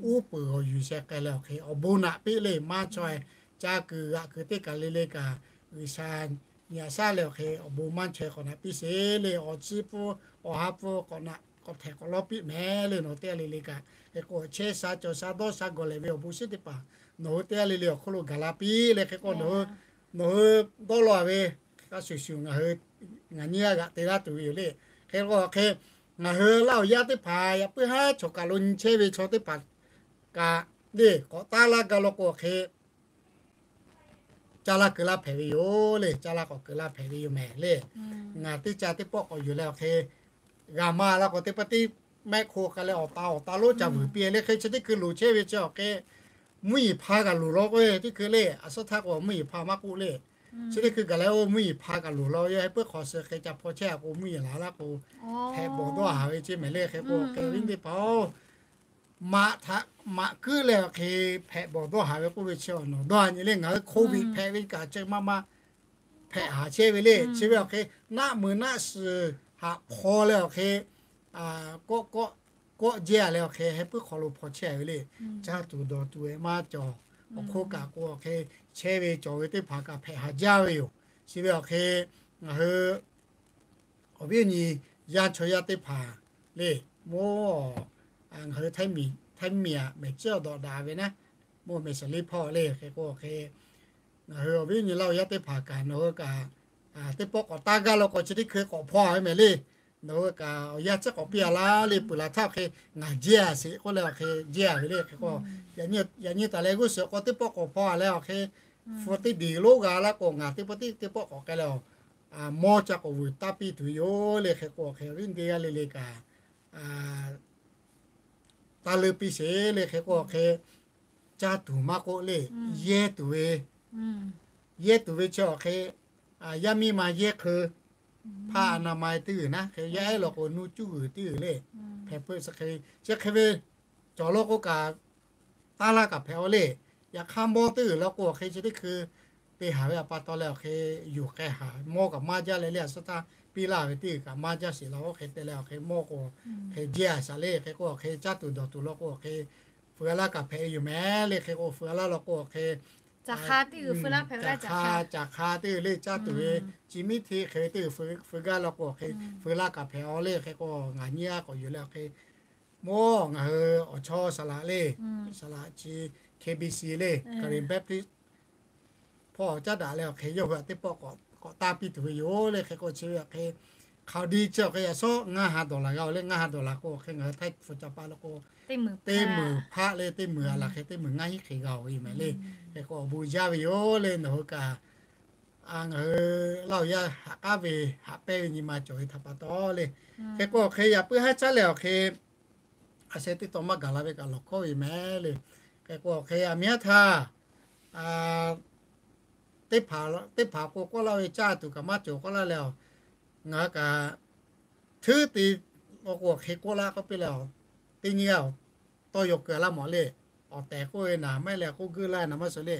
uˉ peunˍ g'awˬ yuˬ sheh k'ai leh awˬ hk'e awˬ bon naꞈ piˇ le. Maˇ chaweh, ca kuiˬ g'aꞈ kuiˬ teˇ kaˬ le le kaꞈ, G'uiˬsha nyi aꞈ shaˉ leh awˬ hk'e awˬ bon maˇ chaweh k'awꞈ naꞈ piˇ sheˍ le. Awˬ ciˉ pfuhˇ awˬ ha pfuhˇ k'awꞈ naꞈ k'awꞈ htehꞈ k'awꞈ lawˇ piˇ mehˍ le. Nawˬ hui teˇ g'aˇ le le kaꞈ hk'e k'o chehˇ sha cawˬ sha dawˇ sha gawˬ lehˬ ve awˬ bon shinˉ teˇ hpaˍ nawˬ hui teˇ g'aˇ le le awˬ hk'oˆ lo gaˬ la piˇ le. Hk'e k'o nawˬ hui, nawˬ hui dawˇ law a ve hk'a shuˍ shuˍ ngaˬ hui, ngaˬ nyiˇ g'aˇ g'aꞈ te laˇ tuˬ ve yoˬ le. Hk'e k'o hk'e Ngaˬ hui Laˇ huˍ yaˇ teˇ hpaˍ yaꞈ puiˉ haˉ chaw kaˬ lo nyi chehˇ ve chaw teˇ hpaˍ kaꞈ le, k'awꞈ taˇ laˇ gaˇ law k'o hk'e, caˇ laˇ keu laˇ hpehꞈ ve yoˬ le. Caˇ laˇ k'awꞈ keu laˇ hpehꞈ ve yoˬ mehˍ le. Ngaˬ teˇ caˇ teˇ pawˆ k'awꞈ yuˬ leh awˬ hk'e, g'a maˇ laˇ k'o teˇ pawˆ tiˉ mehˆ hk'o k'ai leh awˬ ta awˬ ta lonˉ ca vuiˬ piˇ le. Hk'e chi teˇ hkui loˍ chehˇ ve chi awˬ hk'e, mvuhˇ yeˬ hpa kaꞈ loˍ law k'o teˇ hkui le, a suhˉ htaˇ k'o mvuhˇ yeˬ hpa maˇ k'oˆ le. Chi teˇ hkui gaˬ leh oˇ mvuhˇ yeˬ hpa kaꞈ loˍ law, yawˇ heh puiˉ hk'awꞈ suh hk'e ca hpaw chehˇ a k'o mvuhˇ yeˬ laˬ laˇ k'o, hpehꞈ bawˬ dawˇ haˍ ve ceˇ mehˍ le. Hk'e k'o hk'e viˉ teˇ hpaˍ-oˬ, maꞈ htaꞈ maꞈ kuiˉ leh awˬ hk'e hpehꞈ bawˬ dawˇ haˍ ve k'oˆ ve chi awˬ nawˬ dawˇ nyi le. Ngaˬ hui hk'oˆ ve hpehꞈ ve kaꞈ chi maˇ maˇ hpehꞈ haˍ chehˇ ve le. Chi ve awˬ hk'e naˆ mui naˆ suhˍ haꞈ hpaw leh awˬ hk'e, kawˆ kawˆ kawˆ jehˇ a leh awˬ hk'e heh puiˉ hk'aw lo hpaw chehˇ ve le. Caˇ tuˬ dawˬ tuˬ ve maˇ cawˬ. Awˬ hk'oˆ kaꞈ k'o awˬ hk'e chehˇ ve cawˬ ve teˇ hpaˍ kaꞈ hpehꞈ haˍ jaˇ ve yoˬ. Chi ve awˬ hk'e ngaˬ hui awˬ viˉ awˬ nyi yaˇ chaw yaˇ teˇ hpaˍ le, mawˇ ngaˬ hui Htaiˇ miˬ aꞈ mehˍ ciˉ awˬ dawꞈ daꞈ ve naˉ, mawˇ mehˍ saˍ liˇ hpawˇ le. Hk'e k'o awˬ hk'e ngaˬ hui awˬ viˉ awˬ nyi Laˇ huˍ yaˇ teˇ hpaˍ kaꞈ nawˬ hui kaꞈ teˇ pawˆ k'awꞈ taˇ gaˇ law k'o chi teˇ hkui k'awꞈ hpaw a ve mehˍ le. Nawˬ hui kaꞈ awˬ yanˇ ciˉ k'awꞈ piˇ a laˇ le. Peuˬ laˬ htaˇ hk'e ngaˬ jehˇ a sheˍ k'oˆ leh awˬ hk'e jehˇ a ve le. Hk'e k'o yaꞈ nyi taˍ leh g'uˇ suhˍ k'o teˇ pawˆ k'awꞈ hpaw a leh awˬ hk'e, hpu teˇ diˬ lonˉ g'a laˇ k'o ngaˬ teˇ pawˆ tiˉ teˇ pawˆ k'awꞈ k'ai leh, mawˇ ca k'awꞈ vuiˬ taˇ piˇ tuˬ yoˬ le. Hk'e k'o awˬ hk'e awˬ viˉ teˇ g'aˇ le le kaꞈ taˇ leuˇ piˇ sheˍ le. Hk'e k'o awˬ hk'e caˇ tuˬ maˇ k'oˆ le, yehˇ tuˬ ve, yehˇ tuˬ ve chi awˬ hk'e yaˇ miˇ ma yehˇ hk'eu, hpaˇ a na ma teˇ g'uiˬ naˉ hk'e yaˇ ehˉ law k'o nuˇ cuˇ g'uiˬ teˇ g'uiˬ le. Hpehꞈ peuˬ chi hk'e ve cawˬ law k'o kaꞈ taˇ laˇ kaꞈ hpehꞈ a le. Yaꞈ hk'aˇ mawˇ teˇ g'uiˬ law k'o awˬ hk'e chi teˇ hkui te haˍ ve a pa taw leh awˬ hk'e yuˬ k'ai haˍ. Mawˇ kaꞈ maˇ jaˇ leh le, a suhˉ htaˇ piˇ laˇ ve teˇ g'uiˬ kaꞈ maˇ jaˇ sheˍ laˇ. Oˇ hk'e te leh awˬ hk'e mawˇ k'o hk'e jehˇ a shaˍ le. Hk'e k'o awˬ hk'e caˇ tuˬ dawˬ tuˬ law k'o awˬ hk'e feu a laˇ kaꞈ hpehꞈ ve yoˬ mehˍ le. Hk'e k'o feu a laˇ law k'o awˬ hk'e caꞈ hk'a teˇ g'uiˬ feu laˇ hpehꞈ ve le. Caꞈ hk'a, caꞈ hk'a teˇ g'uiˬ le caˇ tuˬ ve, chi miˉ hteˇ hk'e ve teˇ g'uiˬ feu gaˇ law k'o awˬ hk'e feu laˇ kaꞈ hpehꞈ a le. Hk'e k'o ngaˬ nyi a k'awꞈ yuˬ leh awˬ hk'e mawˇ ngaˬ hui awˬ chawˇ saˍ laꞈ le, saˍ laꞈ chi K B C le, Karen Baptist hpawˇ caˉ daꞈ leh awˬ hk'e yawˇ hui a teˇ pawˆ k'awꞈ taˇ piˇ tuˬ ve yoˬ le. Hk'e k'o chi ve awˬ hk'e hk'aˬ hk'e di chi awˬ hk'e yaꞈ shawˉ ngaˇ ha dawˬ laˬ g'a oˬ le. Ngaˇ ha dawˬ laˬ k'o hk'e ngaˬ hui htaiˇ hpu ca pa law k'o teˇ meuˬ hpaˆ le, teˇ meuˬ a laˬ hk'e teˇ meuˬ ngaˇ hinˉ hk'e g'a oˬ ve mehˍ le. Hk'e k'o awˬ bon jaˇ ve yoˬ le. Nawˬ hui kaꞈ ngaˬ hui Laˇ huˍ yaˇ haꞈ k'aˉ ve haꞈ pehnˇ ve nyi ma cawˬ ve htaꞈ pa taw le. Hk'e k'o awˬ hk'e yaꞈ puiˉ haˉ caˉ leh awˬ hk'e a sheh teˇ taw maˇ gaˬ la ve kaꞈ lawˬ hkawˇ ve mehˍ le. Hk'e k'o awˬ hk'e a miˇ haˉ htaˇ teˇ hpaˍ k'o k'oˆ laˇ ve caˇ tuˬ kaꞈ maˇ cawˬ k'oˆ laˇ leh, ngaˬ kaꞈ htuˉ te law k'o awˬ hk'e k'oˆ laˇ k'oˆ piˇ leh, teˇ nyi g'aˇ tawˇ yaw keu laˇ mawˬ le. Awˬ tehˬ k'oˆ ve naˍ maˇ heˆ leh k'oˆ geuˆ laˇ naˍ maˇ suh le.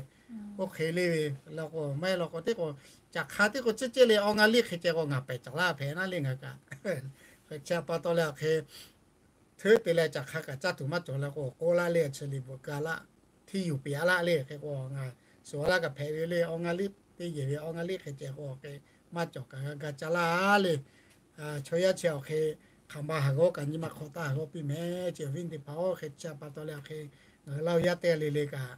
Oˇ hk'e le ve law k'o maˇ heˆ law k'o teˇ k'o caꞈ hk'a teˇ k'o cehˇ cehˇ le awˬ ngaˇ liˇ hk'e ceh k'o ngaˬ pehˬ caˬ laˇ hpehꞈ naˉ le ngaˬ kaꞈ. Hk'e chi a pa taw leh awˬ hk'e htuˉ te leh caꞈ hk'a kaꞈ caˇ tuˬ maˇ cawˬ leh k'o k'oˆ laˇ le. Chi liꞈ bvuhꞈ keu laˇ, htiˇ yuˬ peꞈ a laˇ le. Hk'e k'o ngaˬ suhˍ a laˇ kaꞈ hpehꞈ ve le. Awˬ ngaˇ liˇ teˇ yehˬ ve awˬ ngaˇ liˇ hk'e ceh k'o hk'e maˇ cawˬ kaꞈ g'a ga ca laˇ le. Chaw yaˇ chi awˬ hk'e hk'aˬ ma haˍ g'awˇ kaꞈ nyi ma hk'awꞈ taˇ haˍ g'awˇ piˇ mehˍ. Chi awˬ viˉ teˇ hpaˍ-oˬ, hk'e chi a pa taw leh awˬ hk'e ngaˬ hui Laˇ huˍ yaˇ teˇ g'aˇ le le kaꞈ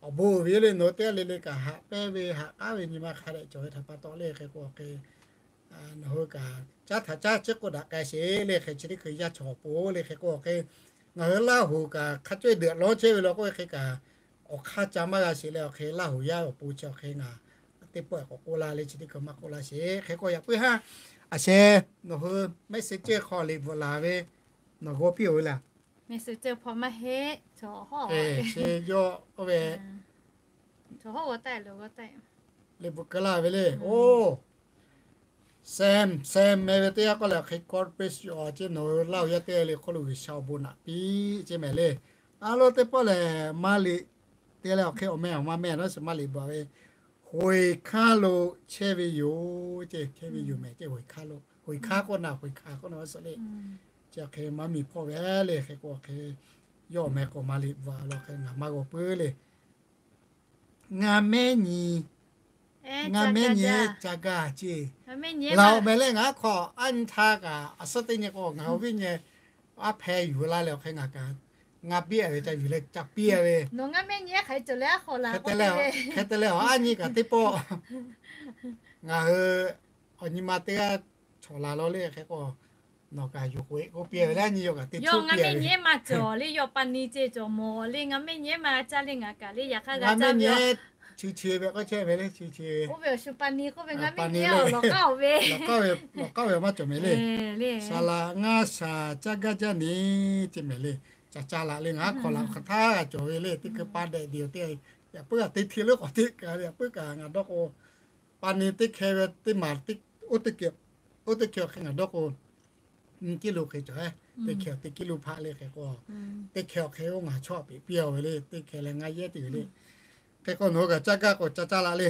awˬ bon uiˍ ve le. Nawˬ hui teˇ g'aˇ le le kaꞈ haꞈ pehnˇ ve haꞈ k'aˉ ve nyi ma hk'a dehꞈ cawˬ ve htaꞈ pa taw le. Hk'e k'o awˬ hk'e nawˬ hui kaꞈ caˉ htaꞈ caˉ chi k'oˆ daꞈ k'ai sheˍ le. Hk'e chi teˇ hkui yaˇ chaw awˬ pon le. Hk'e k'o awˬ hk'e ngaˬ hui Laˇ huˍ kaꞈ hk'a cawehˇ deuꞈ lawˇ chehˇ ve law k'oˆ ve hk'e kaꞈ awˬ hk'aˇ ca maˇ g'a sheˍ leh awˬ hk'e Laˇ huˍ yaˇ awˬ pon chi awˬ hk'e ngaˬ teˇ pawˆ k'awꞈ k'oˆ laˇ le. Chi teˇ hkui maˇ k'oˆ laˇ sheˍ. Hk'e k'o yaꞈ puiˉ haˉ a sheh nawˬ hui mehˆ suh ceuˇ hk'aw liꞈ bvuhꞈ laˬ ve nawˬ g'awˇ piˇ-oˬ ve laˬ. Mehˆ suh ceuˇ hpaw maˇ heˆ. Chi yawˇ oˇ ve liꞈ bvuhꞈ keu laˇ ve le. Oˇ Sam, Sam meh ve teˇ g'aˇ k'oˆ leh awˬ hk'e God bless you all ceˇ. Nawˬ hui Laˇ huˍ yaˇ teˇ g'aˇ le hk'oˆ lo G'uiˬsha awˬ bon naꞈ piˇ ceˇ mehˍ le. A lo teˇ pawˆ lehˬ maˇ liꞈ te leh awˬ hk'e awˬ meh awˬ ma meh naˉ suhˍ maˇ liꞈ bvuhꞈ ve, hoiˍ hkanˇ lo chehˇ ve yoˬ ceˇ. Chehˇ ve yoˬ mehˍ ceˇ. Hoiˍ hkanˇ k'oˆ na, hoiˍ hkanˇ k'oˆ na a suhˍ le. Chi awˬ hk'e maˇ miˬ hpawˇ ve le. Hk'e k'o awˬ hk'e yawˇ awˬ meh k'o maˇ liꞈ bvuhꞈ law hk'e ngaˬ maˇ g'aw puiˉ le. Ngaˇ mehˉ nyi, ngaˇ mehˉ nyi ca gaˇ ceˇ. Laˬ awˬ meh leh ngaˬ aˉ hk'aw aˉ nyi htaˇ kaꞈ a suhˉ teˇ nyi k'o ngaˬ hui viˉ nyi aˉ hpeh yuˬ la leh awˬ hk'e ngaˬ kaꞈ ngaˇ biˇ ve ca yuˬ leh ca piˇ ve. Hk'e te leh, hk'e te leh awˬ aˉ nyi kaꞈ teˇ pawˆ ngaˬ hui awˬ nyi ma teˇ g'aˇ cawˬ la law le. Hk'e k'o Nawˬ kaꞈ yuˬ k'oꞈ-e k'oˆ piˇ ve le, nyi yawˇ kaꞈ teˇ cuˇ piˇ ve le. Ngaˇ mehˆ nyi ehˉ maˇ cawˬ le, yawˇ pa ni ceh cawˬ mawˬ le, ngaˇ mehˆ nyi ehˉ maˇ g'a caˇ le, ngaˬ kaꞈ le yaꞈ hk'aˇ g'a caˇ ve. Chi chi ve k'o chehˇ ve le, chi chi ve. Oˇ ve awˬ shu pa ni k'oˆ ve ngaˇ mehˆ nyi ehˉ awˬ lawˬ k'aˉ-oˬ ve, lawˬ k'aˉ ve awˬ maˇ cawˬ mehˍ le. Saˍ laꞈ ngaˇ shaˍ caˇ gaˇ jaˇ ni, ce mehˍ le. Ca caˇ laꞈ le, ngaˬ hk'aw laꞈ hk'aˬ htaˇ g'a cawˬ ve le, teˇ hkui pa dehꞈ diˬ-oˬ teˇ, yaꞈ puiˉ kaꞈ teˇ hteˇ leuˉ k'awꞈ teˇ kaꞈ, yaꞈ puiˉ kaꞈ ngaˬ dawˇ k'o, pa ni teˇ hkeh ve teˇ maˬ, oˇ teˇ hkeh awˬ hk'e ngaˬ dawˇ k'o, nyiˇ kiˉ lo hk'e cawˬ-e. Teˇ hkeh teˇ kiˉ lo hpaˆ le hk'e k'o, teˇ hkeh awˬ hk'e oˇ ngaˬ chawˇ peꞈ piˇ-a ve le, teˇ hkeh leh ngaˇ yehˉ teˇ ve le. Hk'e k'o nawˬ hui kaꞈ caˇ gaˇ k'o ca caˇ laꞈ le.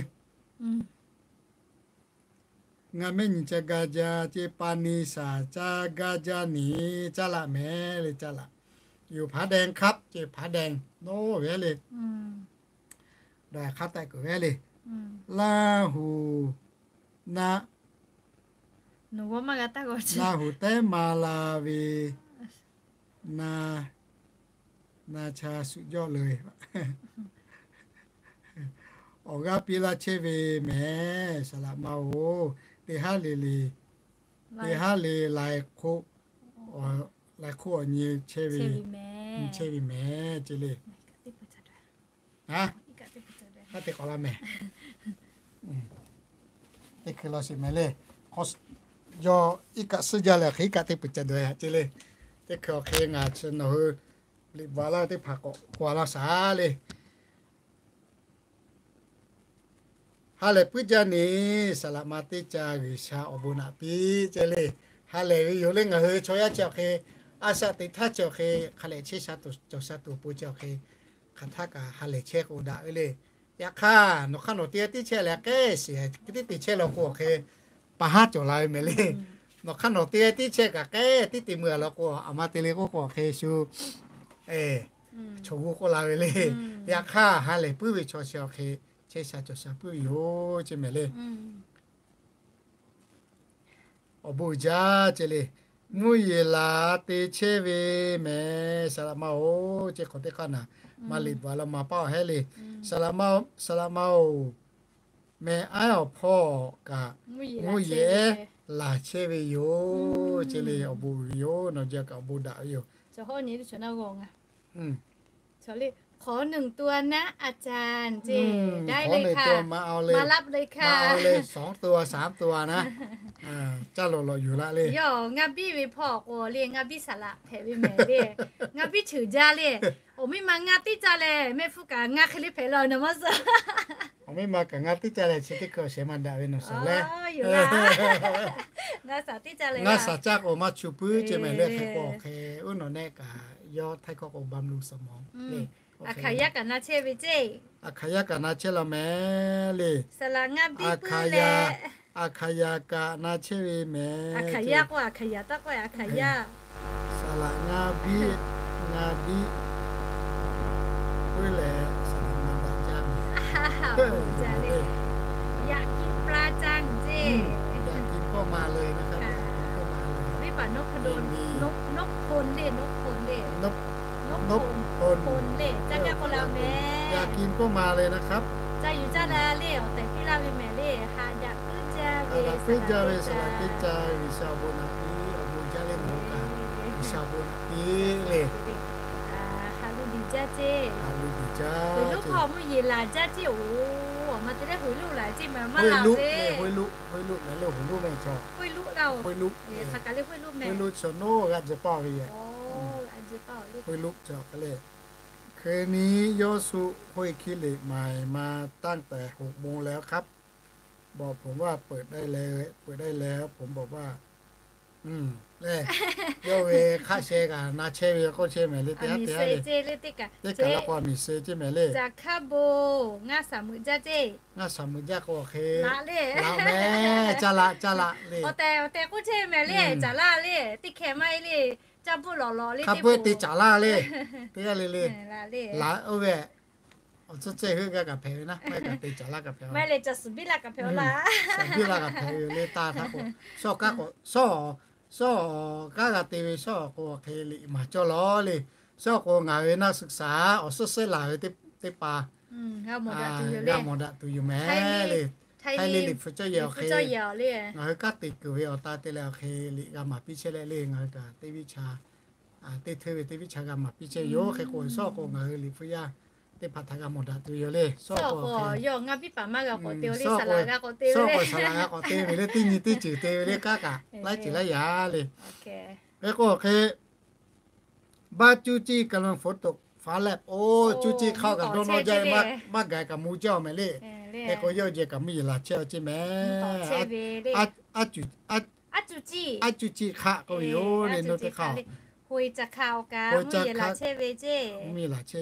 Ngaˇ mehˆ nyi ca gaˇ jaˇ ce, pa ni shaˍ caˇ gaˇ jaˇ ni, caˇ laꞈ mehˍ le, caˇ laꞈ. Yuˬ hpaˍ dehˬ hk'aˆ ce, hpaˍ dehˬ nawˉ ve le. Dawˬ hk'aˇ tehꞈ kuiˬ ve le. Laˇ huˍ na, Laˇ huˍ tehˉ ma la ve na, na cha suꞈ jawˇ le. Awˬ g'aˇ piˇ laˇ chehˇ ve mehˍ, saˍ laꞈ ma-oˬ. Teˇ haˉ le le, teˇ haˉ le laiˬ hk'oˆ, laiˬ hk'oˆ awˬ nyi chehˇ ve, nyi chehˇ ve mehˍ ce le. Haˉ te k'awꞈ la mehˍ. Teˇ hkui law shiˍ mehˍ le. Yawˇ iˉ kaˆ suhˉ jaˇ leh hk'e iˉ kaˆ teˇ peuˬ ca dawˬ-e haꞈ ce le. Teˇ hkui awˬ hk'e ngaˬ chi nawˬ hui liꞈ bvuhꞈ laˇ teˇ hpaˍ k'awꞈ k'oˆ laˇ shaˍ le. Ha lehˬ puiˉ jaˇ ni, saˍ laꞈ ma teˇ ca G'uiˬsha awˬ bon naꞈ piˇ ce le. Ha lehˬ ve yoˬ le, ngaˬ hui chaw yaˇ chi awˬ hk'e, a shaꞈ teꞈ htaˇ chi awˬ hk'e, hk'a lehˬ chehˇ sha tuˬ cawˬ sha tuˬ awˬ pon chi awˬ hk'e, hk'aˬ htaˇ kaꞈ ha lehˬ chehˇ k'o daꞈ ve le. Yaꞈ hk'aˇ nawˬ hk'aˇ nawˬ teˇ g'aˇ tiˉ chehˇ leh k'ehˉ shiˍ tiˉ te chehˇ law k'o awˬ hk'e, pa haˉ cawˬ la ve mehˍ le. Nawˬ hk'aˇ nawˬ teˇ g'aˇ tiˉ chehˇ kaꞈ k'ehˉ tiˉ te mui-a law k'o, aˬ ma te le k'oˆ k'o awˬ hk'e shu, chaw g'uˇ k'oˆ la ve le. Yaꞈ hk'aˇ ha lehˬ puiˉ ve chaw chi awˬ hk'e, chehˇ sha cawˬ sha puiˉ ve yoˬ ce mehˍ le. Awˬ bon uiˍ jaˇ ce le. Mvuhˇ yeˬ laˬ te chehˇ ve mehˍ, saˍ laꞈ ma-oˬ, ce hk'awꞈ teˇ hk'aˇ naˍ, maˇ liꞈ bvuhꞈ la maˍ paˇ awˬ hehˉ le. Saˍ laꞈ ma-oˬ, saˍ laꞈ ma-oˬ, mehˬ aˉ awˬ hpawˇ kaꞈ mvuhˇ yeˬ ehˉ laˬ chehˇ ve yoˬ ce le. Awˬ bon uiˍ ve yoˬ, nawˬ jaˇ kaꞈ awˬ bon daꞈ ve yoˬ. ขอหนึ่งตัวนะอาจารย์ มารับเลยค่ะ มาเอาเลย สองตัว สามตัวนะ caˇ lawꞈ lawꞈ yuˬ laˆ le. Yawˇ ngaˇ biˇ ve hpawˇ k'o le, ngaˇ biˇ saˍ laꞈ hpehꞈ ve mehˍ le. Ngaˇ biˇ cheuˬ jaˇ le. Awˬ miˇ ma ngaˇ tiˉ caˇ leh, mehˆ hpfuhˇ kaꞈ ngaˇ hk'e le hpehꞈ la nawˬ maˇ suh. Awˬ miˇ ma kaꞈ ngaˇ tiˉ caˇ leh chi teˇ hkui awˬ shehˍ ma daꞈ ve nawˬ suhˍ leh, ngaˇ saˍ tiˉ caˇ leh, ngaˇ saˍ caˇ k'o maˇ chu puiˉ ce mehˍ le. Hk'e k'o hk'e, uˉ nawˬ nehˆ kaꞈ yawˇ htaiˇ hkawˇ k'o บำรุงสมอง le. Aˬ hkaˍ yaˇ kaꞈ na chehˇ ve ce. Aˬ hkaˍ yaˇ kaꞈ na chehˇ la mehˍ le. Aˬ hkaˍ yaˇ, aˬ hkaˍ yaˇ kaꞈ na chehˇ ve mehˍ. Aˬ hkaˍ yaˇ k'o aˬ hkaˍ yaˇ taˇ k'oˆ, aˬ hkaˍ yaˇ. Saˍ laꞈ ngaˇ biˇ, ngaˇ biˇ puiˉ leh saˍ laꞈ ngaˇ daꞈ jaˇ mehˍ. Yaꞈ ki pla caˇ ce. Yaꞈ ki kawˇ ma le, yaꞈ ki kawˇ ma le. Nokphon le, nokphon le. Nokphon le. Yaꞈ ki kawˇ ma le naˍ hk'aˇ. Ca yuˬ jaˇ la le, awˬ tehˬ piˇ laˇ ve mehˍ le. Haꞈ daꞈ puiˉ jaˇ ve, saˍ laꞈ teˇ ca G'uiˬsha awˬ bon naꞈ piˇ, awˬ bon jaˇ le nawˬ hui kaꞈ G'uiˬsha awˬ bon naꞈ piˇ le. Haꞈ lu diˬ jaˇ ce. Haꞈ lu diˬ jaˇ ce. Heuˬ luˉ hpawˇ mvuhˇ yeˬ laˬ jaˇ ce-oˬ. Awˬ ma te leh heuˬ luˉ laˬ ce mehˍ maˇ laˬ ve. Heuˬ luˉ, heuˬ luˉ mehˍ le, heuˬ luˉ mehˍ chaw. Heuˬ luˉ laˬ-oˬ. Heuˬ luˉ, hk'aˬ kaˬ le heuˬ luˉ mehˍ. Heuˬ luˉ chaw nawˉ g'a jehˬ paˇ ve yoˬ. Heuˬ luˉ chaw hk'e le. คืนนี้ ยอห์สุ ห้วยขี้เหล็กใหม่ มาตั้งแต่หกโมงแล้วครับ บอกผมว่าเปิดได้เลย เปิดได้แล้ว ผมบอกว่า le, yawˇ ve hk'aˆ sheh kaꞈ na chehˇ ve k'oˆ chehˇ mehˍ le. Teˇ g'aˇ teˇ g'aˇ k'o a miˬ suh ce mehˍ le. Caˬ hkaˇ bon ngaˇ saˍ meuꞈ jaˇ ce. Ngaˇ saˍ meuꞈ jaˇ k'o hk'e laꞈ le, laꞈ mehˍ, caˇ laꞈ, caˇ laꞈ le. Awˬ tehˬ awˬ tehˬ k'oˆ chehˇ mehˍ le, caˍ laˇ le, teˇ hkeh maˇ heˆ le, caˇ bvuhˆ lawˬ lawˬ le, hk'a bvuhˆ te caˍ laˇ le. Teˇ g'aˇ le le, laꞈ oˇ ve awˬ tcuhˇ cehˇ heuˆ gaˇ kaꞈ hpehꞈ ve naˉ, maˇ heˆ kaꞈ te caˍ laˇ kaꞈ hpehꞈ ve. Maˇ heˆ le, caˬ suhˍ biˇ laˇ kaꞈ hpehꞈ laˇ, suhˍ biˇ laˇ kaꞈ hpehꞈ ve le. Taˇ htaˇ k'o, shawˇ kaˉ k'o, shawˇ, shawˇ kaˉ g'a te ve shawˇ k'o hk'e le maˍ cawˇ lawˬ le. Shawˇ k'o ngaˬ ve naˆ suhˍ saˍ awˬ suhˉ suhˉ laˬ ve teˇ pa g'a mawˬ daꞈ tuˬ yoˬ mehˍ le. Htaiˇ le liꞈ hpu cawˇ yehˬ awˬ hk'e, ngaˬ hui kanˉ te kuiˬ ve awˬ ta te leh awˬ hk'e liꞈ g'a maˍ piˇ chehˇ leh le, ngaˬ hui kaꞈ teˇ viˉ chaˇ, teˇ hteuˇ ve teˇ viˉ chaˇ g'a maˍ piˇ chehˇ yoˬ. Hk'e k'o, suhˉ k'o ngaˬ hui liꞈ hpu yaˇ teˇ hpaˍ htaꞈ g'a mawˬ daꞈ tuˬ yoˬ le. Suhˉ k'o, suhˉ k'o saˍ laꞈ g'a k'awꞈ te ve le, kanˉ kaꞈ laiˉ ceuˬ laiˉ yaꞈ le. Hk'e k'o hk'e, บ้านจุจิ กำลังฝนตกฟ้าแลบ oˇ, จุจิ hk'aˆ kaꞈ dawˇ nawˇ jaˇ, maˇ gaˬ kaꞈ mu jaˇ mehˍ le. Hk'e k'o, yawˇ jehˬ kaꞈ mvuhˇ yeˬ laˬ chehˇ ve ceˇ mehˍ. Aˉ cuˇ ciˇ hk'aˆ k'oˆ ve yoˬ le, naw teˇ hk'aˆ, mvuhˇ yeˬ laˬ chehˇ ve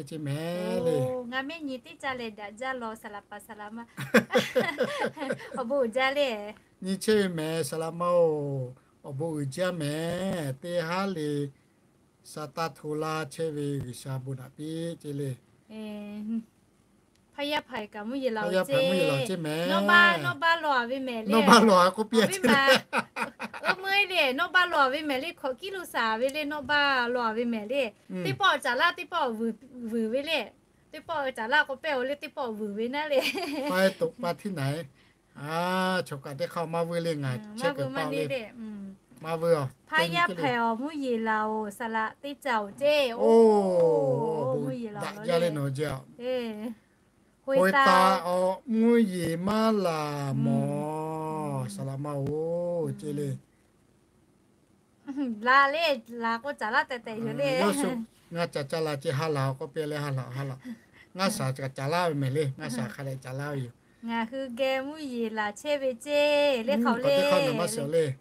ceˇ mehˍ le. Awˬ bon uiˍ jaˇ le. Nyi chehˇ ve mehˍ, saˍ laꞈ ma-oˬ, awˬ bon uiˍ jaˇ mehˍ. Teˇ haˉ le, sa taˇ hto laˇ chehˇ ve G'uiˬsha bon naꞈ piˇ ceˇ le. Hpaˇ yaˇ hpaˍ kaꞈ mvuhˇ yeˬ laˬ ceˇ mehˍ. Nawˇ baˆ law ve mehˍ le, nawˇ baˆ law k'oˆ piˇ ve mehˍ. Oˇ meuˇ le, nawˇ baˆ law ve mehˍ le, hkawꞈ kiˉ lo saˍ ve le, nawˇ baˆ law ve mehˍ le. Teˇ pawˆ caˍ laˇ, teˇ pawˆ vuiˬ ve le. Teˇ pawˆ caˍ laˇ k'o pehˇ-oˬ le, teˇ pawˆ vuiˬ ve naˉ le. Paˇ toꞈ pa htiˉ na-e. Chaw kaꞈ teˇ hk'aˇ maˇ vuiˇ le, ngaˬ chehˇ kuiˬ paˇ le. Maˇ vuiˇ-oˬ. Hpaˇ yaˇ hpaˍ awˬ mvuhˇ yeˬ laˬ-oˬ, saˍ laꞈ teˇ caˇ-oˬ ceˇ. Oˇ, daꞈ jaˇ le nawˬ jehˬ. Hk'e taˍ awˬ mvuhˇ yeˬ maˇ laˬ mawˬ, saˍ laꞈ ma-oˬ ceˇ le. Laˬ le, laˬ k'o caˍ laˇ tehꞈ tehꞈ yoˬ le. Yawˇ shu ngaˬ caˍ caˇ la ceˇ, ha laˬ-oˬ k'oˆ piˇ le, ha laˬ, ha laˬ. Ngaˇ shaˍ caˍ laˇ ve mehˍ le, ngaˇ shaˍ hk'a dehꞈ caˍ laˇ ve yoˬ. Ngaˬ hui geh mvuhˇ yeˬ laˬ chehˇ ve ceˇ le, hk'aw le.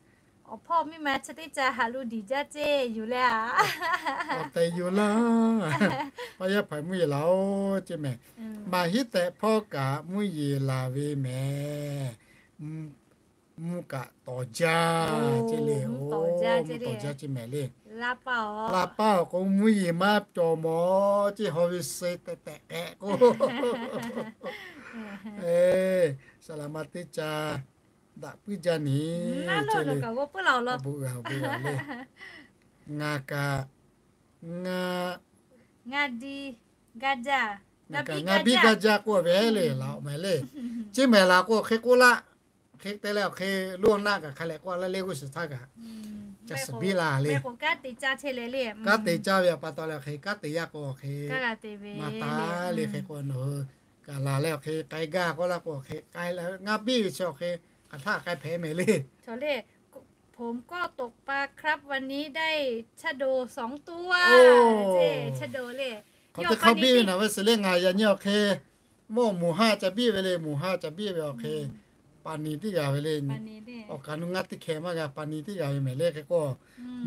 Awˬ hpawˇ miˇ ma chi teˇ ca haꞈ lo diˬ jaˇ ceˇ yoˬ le. Awˬ tehˬ yoˬ laˇ. Paˇ yaˇ hpaˍ mvuhˇ yeˬ laˬ-oˬ ceˇ mehˍ. Maˍ hiˉ tehꞈ hpawˇ kaꞈ mvuhˇ yeˬ laˬ ve mehˍ. Mvuhˇ kaꞈ tawˍ jaˇ ceˇ le. Mvuhˇ tawˍ jaˇ ceˇ mehˍ le. Laˇ paˇ awˬ k'o mvuhˇ yeˬ maˇ cawˬ mawˬ ceˇ, haw ve suh tehꞈ tehꞈ k'ehꞈ k'o, saˍ laꞈ ma teˇ ca daꞈ puiˉ jaˇ ni ceˇ le. Ngaˬ kaꞈ, ngaˬ, ngaˬ biˇ gaˇ jaˇ k'oˆ ve le, laˬ-oˬ mehˍ le. Ceˇ mehˍ laˬ k'o hk'e k'oˆ laˇ. Hk'e te leh awˬ hk'e loˇ naˆ kaꞈ hk'a lehˬ k'oˆ laˇ le, g'uˇ suhˍ htaˇ kaꞈ ca suhˍ biˇ la le. Kanˉ te caˇ ve awˬ pa taw leh hk'e kanˉ te yaˇ k'o hk'e maˇ taˍ le. Hk'e k'o nawˬ hui kaꞈ laˬ leh awˬ hk'e k'ai gaˇ k'oˆ laˇ k'o hk'e k'ai leh ngaˇ biˇ ve chi awˬ hk'e hk'aˬ htaˇ k'ai hpehꞈ mehˍ le. ผมก็ตกปลาครับ วันนี้ได้ชะโดสองตัว Hk'aˬ teˇ hk'aˇ biˇ ve naˬ ve suhˍ le, ngaˬ yaꞈ nyi awˬ hk'e mawˇ moˬ haˇ ca biˇ ve le, moˬ haˇ ca biˇ ve awˬ hk'e pa ni teˇ g'aˇ ve le. Awˬ kaꞈ nu ngaˇ teˇ hkeh maˇ g'a, pa ni teˇ g'aˇ ve mehˍ le. Hk'e k'o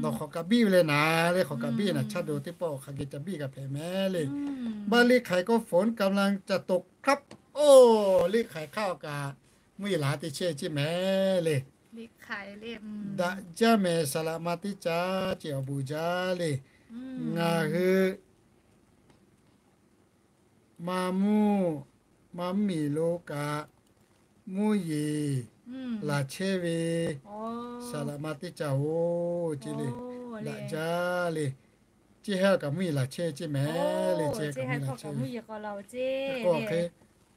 nawˬ hk'awꞈ kaꞈ biˇ ve le naˍ le, hk'awꞈ kaꞈ biˇ naˍ, chaˇ do teˇ pawˆ hk'aˬ geh ca biˇ kaꞈ hpehꞈ mehˍ le. Baˆ liˇ hk'aiˍ ก็ฝนกำลังจะตกครับ Oˇ, liˇ hk'aiˍ hk'aˇ awˬ kaꞈ mvuhˇ yeˬ laˬ teˇ chehˇ ceˇ mehˍ le. Daꞈ jaˇ mehˍ, saˍ laꞈ ma teˇ caˇ ceˇ, awˬ bon jaˇ le. Ngaˬ hui ma mvuhˇ, ma mvuhˇmiˬ lo kaꞈ mvuhˇ yeˬ laˬ chehˇ ve saˍ laꞈ ma teˇ caˇ-oˬ ceˇ le. Daꞈ jaˇ le. Ceˇ hehˉ kaꞈ mvuhˇ yeˬ laˬ chehˇ ceˇ mehˍ le. Ceˇ hehˉ kaꞈ mvuhˇ yeˬ laˬ chehˇ ceˇ k'o hk'e,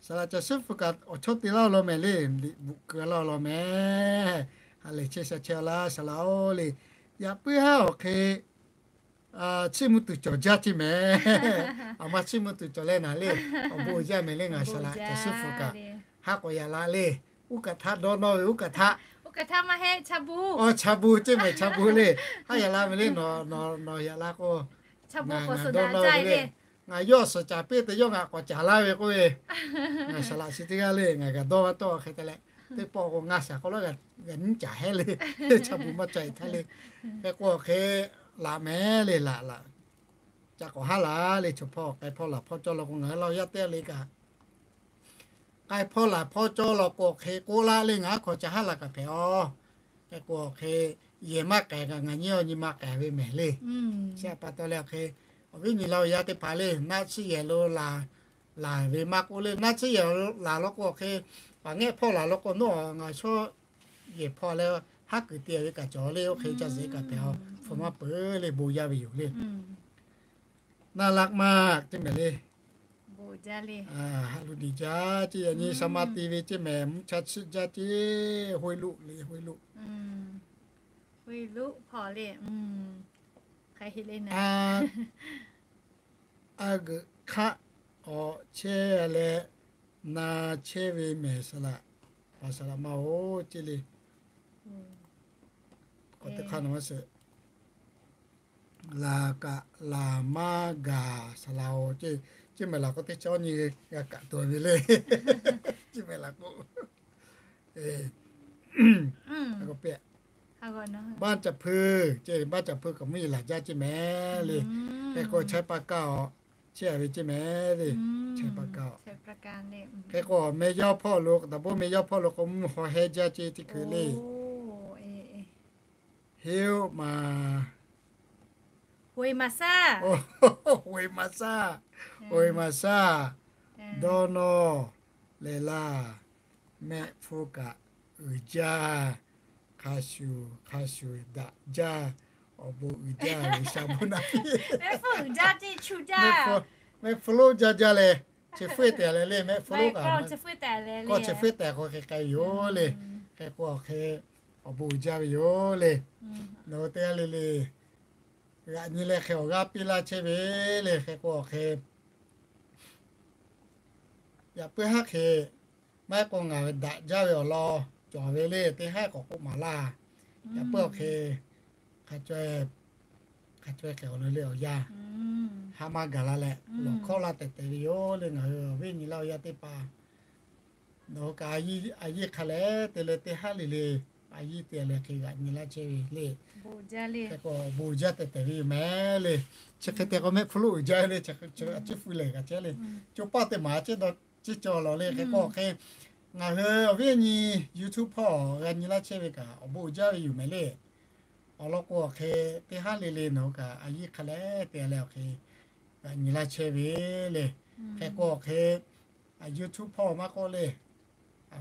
saˍ laꞈ caˬ suhˉ hpu kaꞈ awˬ chawˇ te laˇ law mehˍ le. Liꞈ bvuhꞈ keu laˇ law mehˍ. Ha lehˬ chehˇ sha chehˇ laˇ saˍ laꞈ-oˬ le. Yaꞈ puiˉ haˉ awˬ hk'e chiˇ mvuh tuˬ cawˬ jaˇ ceˇ mehˍ. Aˬ ma chiˇ mvuh tuˬ cawˬ leh naˍ le. Awˬ bon jaˇ mehˍ le, ngaˬ saˍ laꞈ caˬ suhˉ hpu kaꞈ haˉ k'awꞈ yaꞈ la le. Uˉ kaꞈ htaˇ dawˇ nawˇ ve uˉ kaꞈ htaˇ, aˬ, cha bu ceˇ mehˍ, cha bu le. Haˉ yaꞈ la ve le, nawˬ yaꞈ la k'o, ngaˬ dawˇ nawˇ ve le. Ngaˬ yawˇ suhˍ caˍ piˇ te yawˇ ngaˬ k'awꞈ caˍ laˇ ve k'oˆ ve, ngaˬ saˍ laꞈ chi teˇ g'aˇ le, ngaˬ g'a dawˇ g'a tawˆ hk'e te leh, teˇ pawˆ k'o ngaˇ shaˍ k'aw lawˉ g'a nyiˉ caˍ hehˉ le. Cha bu maˇ ca-e htaˇ le. Hk'e k'o hk'e laꞈ mehˍ le, laꞈ laꞈ ca k'awꞈ haˉ la le. Chaw hpawˇ k'ai hpawˇ laˬ hpawˇ cawˇ law k'o, ngaˬ hui Laˇ huˍ yaˇ teˇ g'aˇ le kaꞈ k'ai hpawˇ laˬ hpawˇ cawˇ law k'o hk'e k'oˆ laˇ le, ngaˬ aˉ hkaw ca haˉ la kaꞈ hpehꞈ-aˬ. Hk'e k'o hk'e yehˬ maˇ k'ai kaꞈ ngaˬ nyi awˬ nyi ma k'ai ve mehˍ le. Chi pa taw leh hk'e awˬ viˉ nyi Laˇ huˍ yaˇ teˇ hpaˍ le, naˆ tsuhˇ yehˬ lo laˬ ve maˇ k'oˆ le, naˆ tsuhˇ yehˬ laˬ law k'o hk'e, paˍ ngehˆ hpawˇ laˬ law k'o, nawˬ ngaˬ shawˉ yehˬ hpawˇ leh haˉ kuiˬ te ve kaꞈ cawˬ le. Oˇ hk'e ca zeꞈ kaꞈ hpehꞈ-aˬ. Hpu maˇ peuˬ le, bon yaˇ ve yoˬ le. Naˍ laꞈ ma teˇ mehˍ le. Haꞈ luˬ diˬ jaˇ ceˇ, yaꞈ nyi sha ma te ve ceˇ mehˍ, mvuhˇ cha chiˆ jaˇ ceˇ, ห้วยลุ le, ห้วยลุ a g'euꞈ hk'aˆ awˬ chehˇ leh na chehˇ ve mehˍ saˍ laꞈ, paˍ saˍ laꞈ ma-oˬ ceˇ le. K'awꞈ teˇ hk'aˇ na maˇ sheˍ. Laˬ kaꞈ laˬ maˇ gaˬ saˍ laꞈ-oˬ ceˇ, ceˇ mehˍ laˬ k'o teˇ cawˇ nyi g'a kaꞈ tuˬ ve le. Ceˇ mehˍ laˬ k'o, baˆ caꞈ hpui, ceˇ baˆ caꞈ hpui kaꞈ mvuhˇ yeˬ laˬ jaˇ ceˇ mehˍ le. Hk'e k'o chaiˇ pa kaˇ-oˬ, chehˇ a ve ceˇ mehˍ le. Chaiˇ pa kaˇ-oˬ. Hk'e k'o meh yawˇ hpawˇ lo, daꞈ boˆ meh yawˇ hpawˇ lo k'o mvuhˇ haw hehˉ jaˇ ceˇ teˇ hkui le. Heˉ-oˆ ma, หวยมาซ่า hwe-maˍsaˇ, dawˇ nawˇ leh laˇ, mehˆ hpfuhˇ kaꞈ uiˍ jaˇ, hk'a shuˍ hk'a shuˍ daꞈ jaˇ, awˬ bon uiˍ jaˇ, G'uiˬsha bon naꞈ piˇ. Mehˆ hpfuhˇ lonˉ jaˇ jaˇ leh, chi hpfuhˇ tehꞈ leh le, mehˆ hpfuhˇ lonˉ kaꞈ, k'awˇ chi hpfuhˇ tehꞈ k'o hk'e k'ai ve yoˬ le. Hk'e k'o awˬ hk'e awˬ bon uiˍ jaˇ ve yoˬ le. Nawˬ hui teˇ g'aˇ le le g'aꞈ nyi leh hk'e awˬ g'aˇ piˇ laˇ chehˇ ve le. Hk'e k'o awˬ hk'e yaꞈ puiˉ haˉ hk'e maˇ heˆ k'o ngaˬ ve daꞈ jaˇ ve awˬ lawn cawˬ ve le. Teˇ haˉ k'awꞈ k'oˆ maˍ laˇ. Yaꞈ puiˉ awˬ hk'e hk'a caweh, hk'a caweh hk'e awˬ le le awˬ yanˇ ha maˇ gaˬ la leh lawˬ hkawˇ laˇ tehˬ tehˬ ve yoˬ le. Ngaˬ hui awˬ viˉ nyi laˇ awˬ yanˇ teˇ hpaˍ nawˬ hui kaꞈ a yiˇ hk'a leh te leh teˇ haˉ le le a yiˇ te leh hk'e g'aꞈ nyi laˇ chehˇ ve le. Hk'e k'o bon jaˇ tehˬ tehˬ ve yoˬ mehˍ le. Chi hk'e te k'o mehˆ hpfuhˇ lonˉ uiˍ jaˇ le. Chi hk'e chi hpu lehˬ kaꞈ chehˇ le. Co paˇ te maˍ ceˇ dawˇ ceˇ cawˬ lawˬ le. Hk'e k'o awˬ hk'e ngaˬ hui awˬ viˉ nyi YouTube hpawˇ g'a nyi laˇ chehˇ ve kaꞈ awˬ bon uiˍ jaˇ ve yoˬ mehˍ le. Awˬ lawn k'o awˬ hk'e teˇ haˉ le le nawˬ hui kaꞈ a yiˇ hk'a leh te leh awˬ hk'e g'aꞈ nyi laˇ chehˇ ve le. Hk'e k'o awˬ hk'e YouTube hpawˇ maˇ k'oˆ le,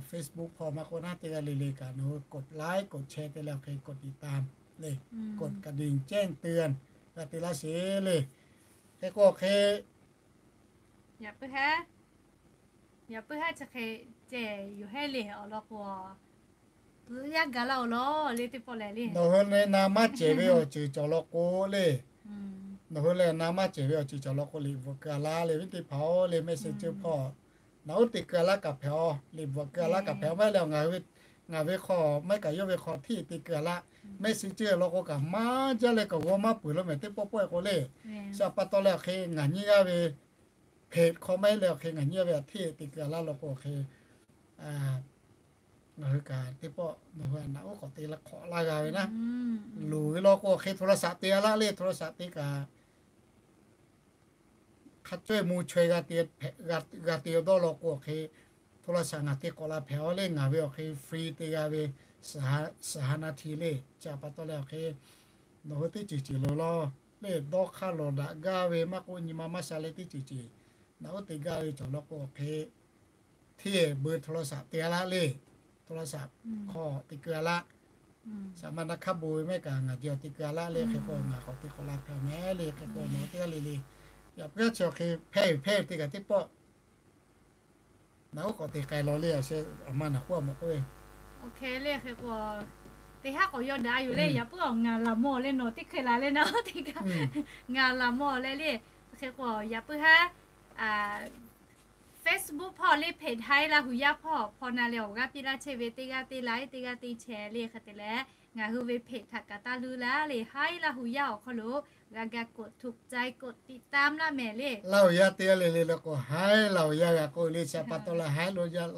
Facebook hpawˇ maˇ k'oˆ naˉ, teˇ g'aˇ le le kaꞈ nawˬ hui กดไลค์ กดแชร์ te leh awˬ hk'e กดติดตาม le, กดกระดิ่งแจ้งเตือน g'a te laˇ sheˍ le. Hk'e k'o awˬ hk'e yaꞈ puiˉ haˉ chi hk'e ceh yoˬ heˉ le. Awˬ lawn k'o yaˇ gaˬ laˇ-oˬ lawˬ le teˇ pawˆ lehˬ le. Nawˬ hui leh na maˇ cehˬ ve awˬ ceuˬ cawˬ law k'o le, nawˬ hui leh na maˇ cehˬ ve awˬ ceuˬ cawˬ law k'o liꞈ bvuhꞈ keu a laˇ le. Viˉ teˇ hpaˍ-oˬ le, message ceuˬ hpawˇ nawˬ hui te keu a laˇ kaꞈ hpehꞈ-aw, liꞈ bvuhꞈ keu a laˇ kaꞈ hpehꞈ-aw. Maˇ heˆ leh ngaˬ ngaˬ ve hk'aw maˇ heˆ kaꞈ yawˇ ve hk'aw hteˇ te keu a laˇ. Message ceuˬ law k'o kaꞈ maˇ jaˇ leh kaꞈ g'aw maˇ peuˬ lo mehˍ teˇ pawˆ pawˆ-e k'o le. Chi pa taw leh awˬ hk'e ngaˬ nyi g'aˇ ve เพจ hk'aw maˇ heˆ leh awˬ hk'e ngaˬ nyi g'aˇ ve a hteˇ te keu a laˇ law k'o awˬ hk'e ngaˬ hui kaꞈ teˇ pawˆ nawˬ hui a naꞈ oˉ k'awꞈ te la hk'awꞈ laˇ g'a ve naˉ. Loˍ ve law k'o awˬ hk'e โทรศัพท์ te a laˇ le. โทรศัพท์ te kaꞈ hk'a caweh mvuh chaweh g'a te awˬ dawˇ law k'o awˬ hk'e โทรศัพท์ ngaˬ te k'awꞈ la hpehꞈ-aw le. Ngaˬ ve awˬ hk'e free te g'a ve สิบห้านาที le. Chi pa taw leh awˬ hk'e nawˬ hui teˇ ceuˬ ceuˬ loˍ law le, dawˇ hk'aˇ lawˬ daꞈ gaˇ ve maˇ k'oˆ nyi ma maˇ sha leh teˇ ceuˬ ceuˬ naꞈ oˉ te gaˇ ve cawˬ law k'o awˬ hk'e hteˇ beu โทรศัพท์ te a laˇ le. โทรศัพท์ hk'aw te keu a laˇ. Saˍ ma na hk'aˇ bon ve mehˆ kaꞈ ngaˬ jehˬ awˬ te keu a laˇ le. Hk'e k'o ngaˬ k'awꞈ te k'awꞈ la hpehꞈ mehˍ le. Hk'e k'o nawˬ teˇ g'aˇ le le yaꞈ puiˉ chi awˬ hk'e hpehꞈ ve hpehꞈ ve te kaꞈ teˇ pawˆ naꞈ oˉ k'awꞈ te k'ai law le. Awˬ ma naˬ k'oˆ a mawˬ k'oˆ ve awˬ hk'e le. Hk'e k'o teˇ haˉ k'awꞈ yaw daꞈ yoˬ le. Yaꞈ puiˉ awˬ ngaˬ laˬ mawˬ leh nawˬ teˇ hk'e la le na teˇ kaꞈ ngaˬ laˬ mawˬ leh le. Hk'e k'o yaꞈ puiˉ haˉ Facebook hpawˇ le เพจ Haiˉ Laˇ hu yaˇ hpawˇ hpaw na leh awˬ g'aˇ piˇ laˇ chehˇ ve teˇ g'aˇ te la iˉ teˇ g'aˇ te chehˇ le. Hk'e te leh ngaˬ hui ve เพจ htaꞈ kaꞈ taˇ luˇ laˇ le. Haiˉ Laˇ hu yaˇ awˬ hk'aw lo g'a ga กดถูกใจ กดติดตาม laˇ mehˍ le. Laˇ hu yaˇ teˇ g'aˇ le le law k'o Haiˉ Laˇ hu yaˇ g'a k'oˆ le. Chi pa taw leh Haiˉ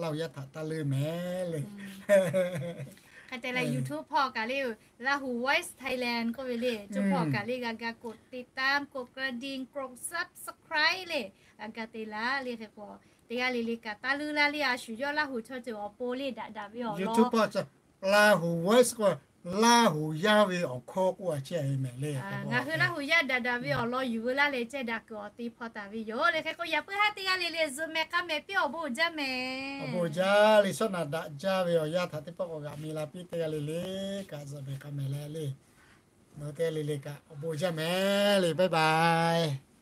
Laˇ hu yaˇ htaꞈ taˇ luˇ mehˍ le. Hk'e te leh YouTube hpawˇ kaꞈ le Laˇ hu Voice Thailand k'oˆ ve le. Coˇ hpawˇ kaꞈ le g'a ga กดติดตาม กดกระดิ่ง กด subscribe le. G'a ga te laˇ le. Hk'e k'o teˇ g'aˇ le le kaꞈ taˇ luˇ laˇ le. A shu yawˇ Laˇ hu chaw ceuˬ awˬ pon le daꞈ daꞈ ve awˬ lawn Laˇ hu Voice k'o Laˇ hu yaˇ ve awˬ hkawˇ k'oˆ a chehˇ ve mehˍ le. Ngaˬ hui Laˇ hu yaˇ daꞈ daꞈ ve awˬ lawn yuˬ veu laˇ leh ceh daꞈ kuiˬ awˬ te hpaw taˍ ve yoˬ le. Hk'e k'o yaꞈ puiˉ haˉ teˇ g'aˇ le le zuhꞈ mehˍ k'a mehˍ piˇ awˬ bon uiˍ jaˇ mehˍ. Awˬ bon uiˍ jaˇ le. Shawˉ naꞈ daꞈ jaˇ ve awˬ yanˇ htaꞈ teˇ pawˆ k'awꞈ g'aꞈ mi la piˇ teˇ g'aˇ le le kaꞈ zuhꞈ mehˍ k'a mehˍ leh le. Nawˬ teˇ g'aˇ le le kaꞈ awˬ bon uiˍ jaˇ mehˍ le. Bye bye.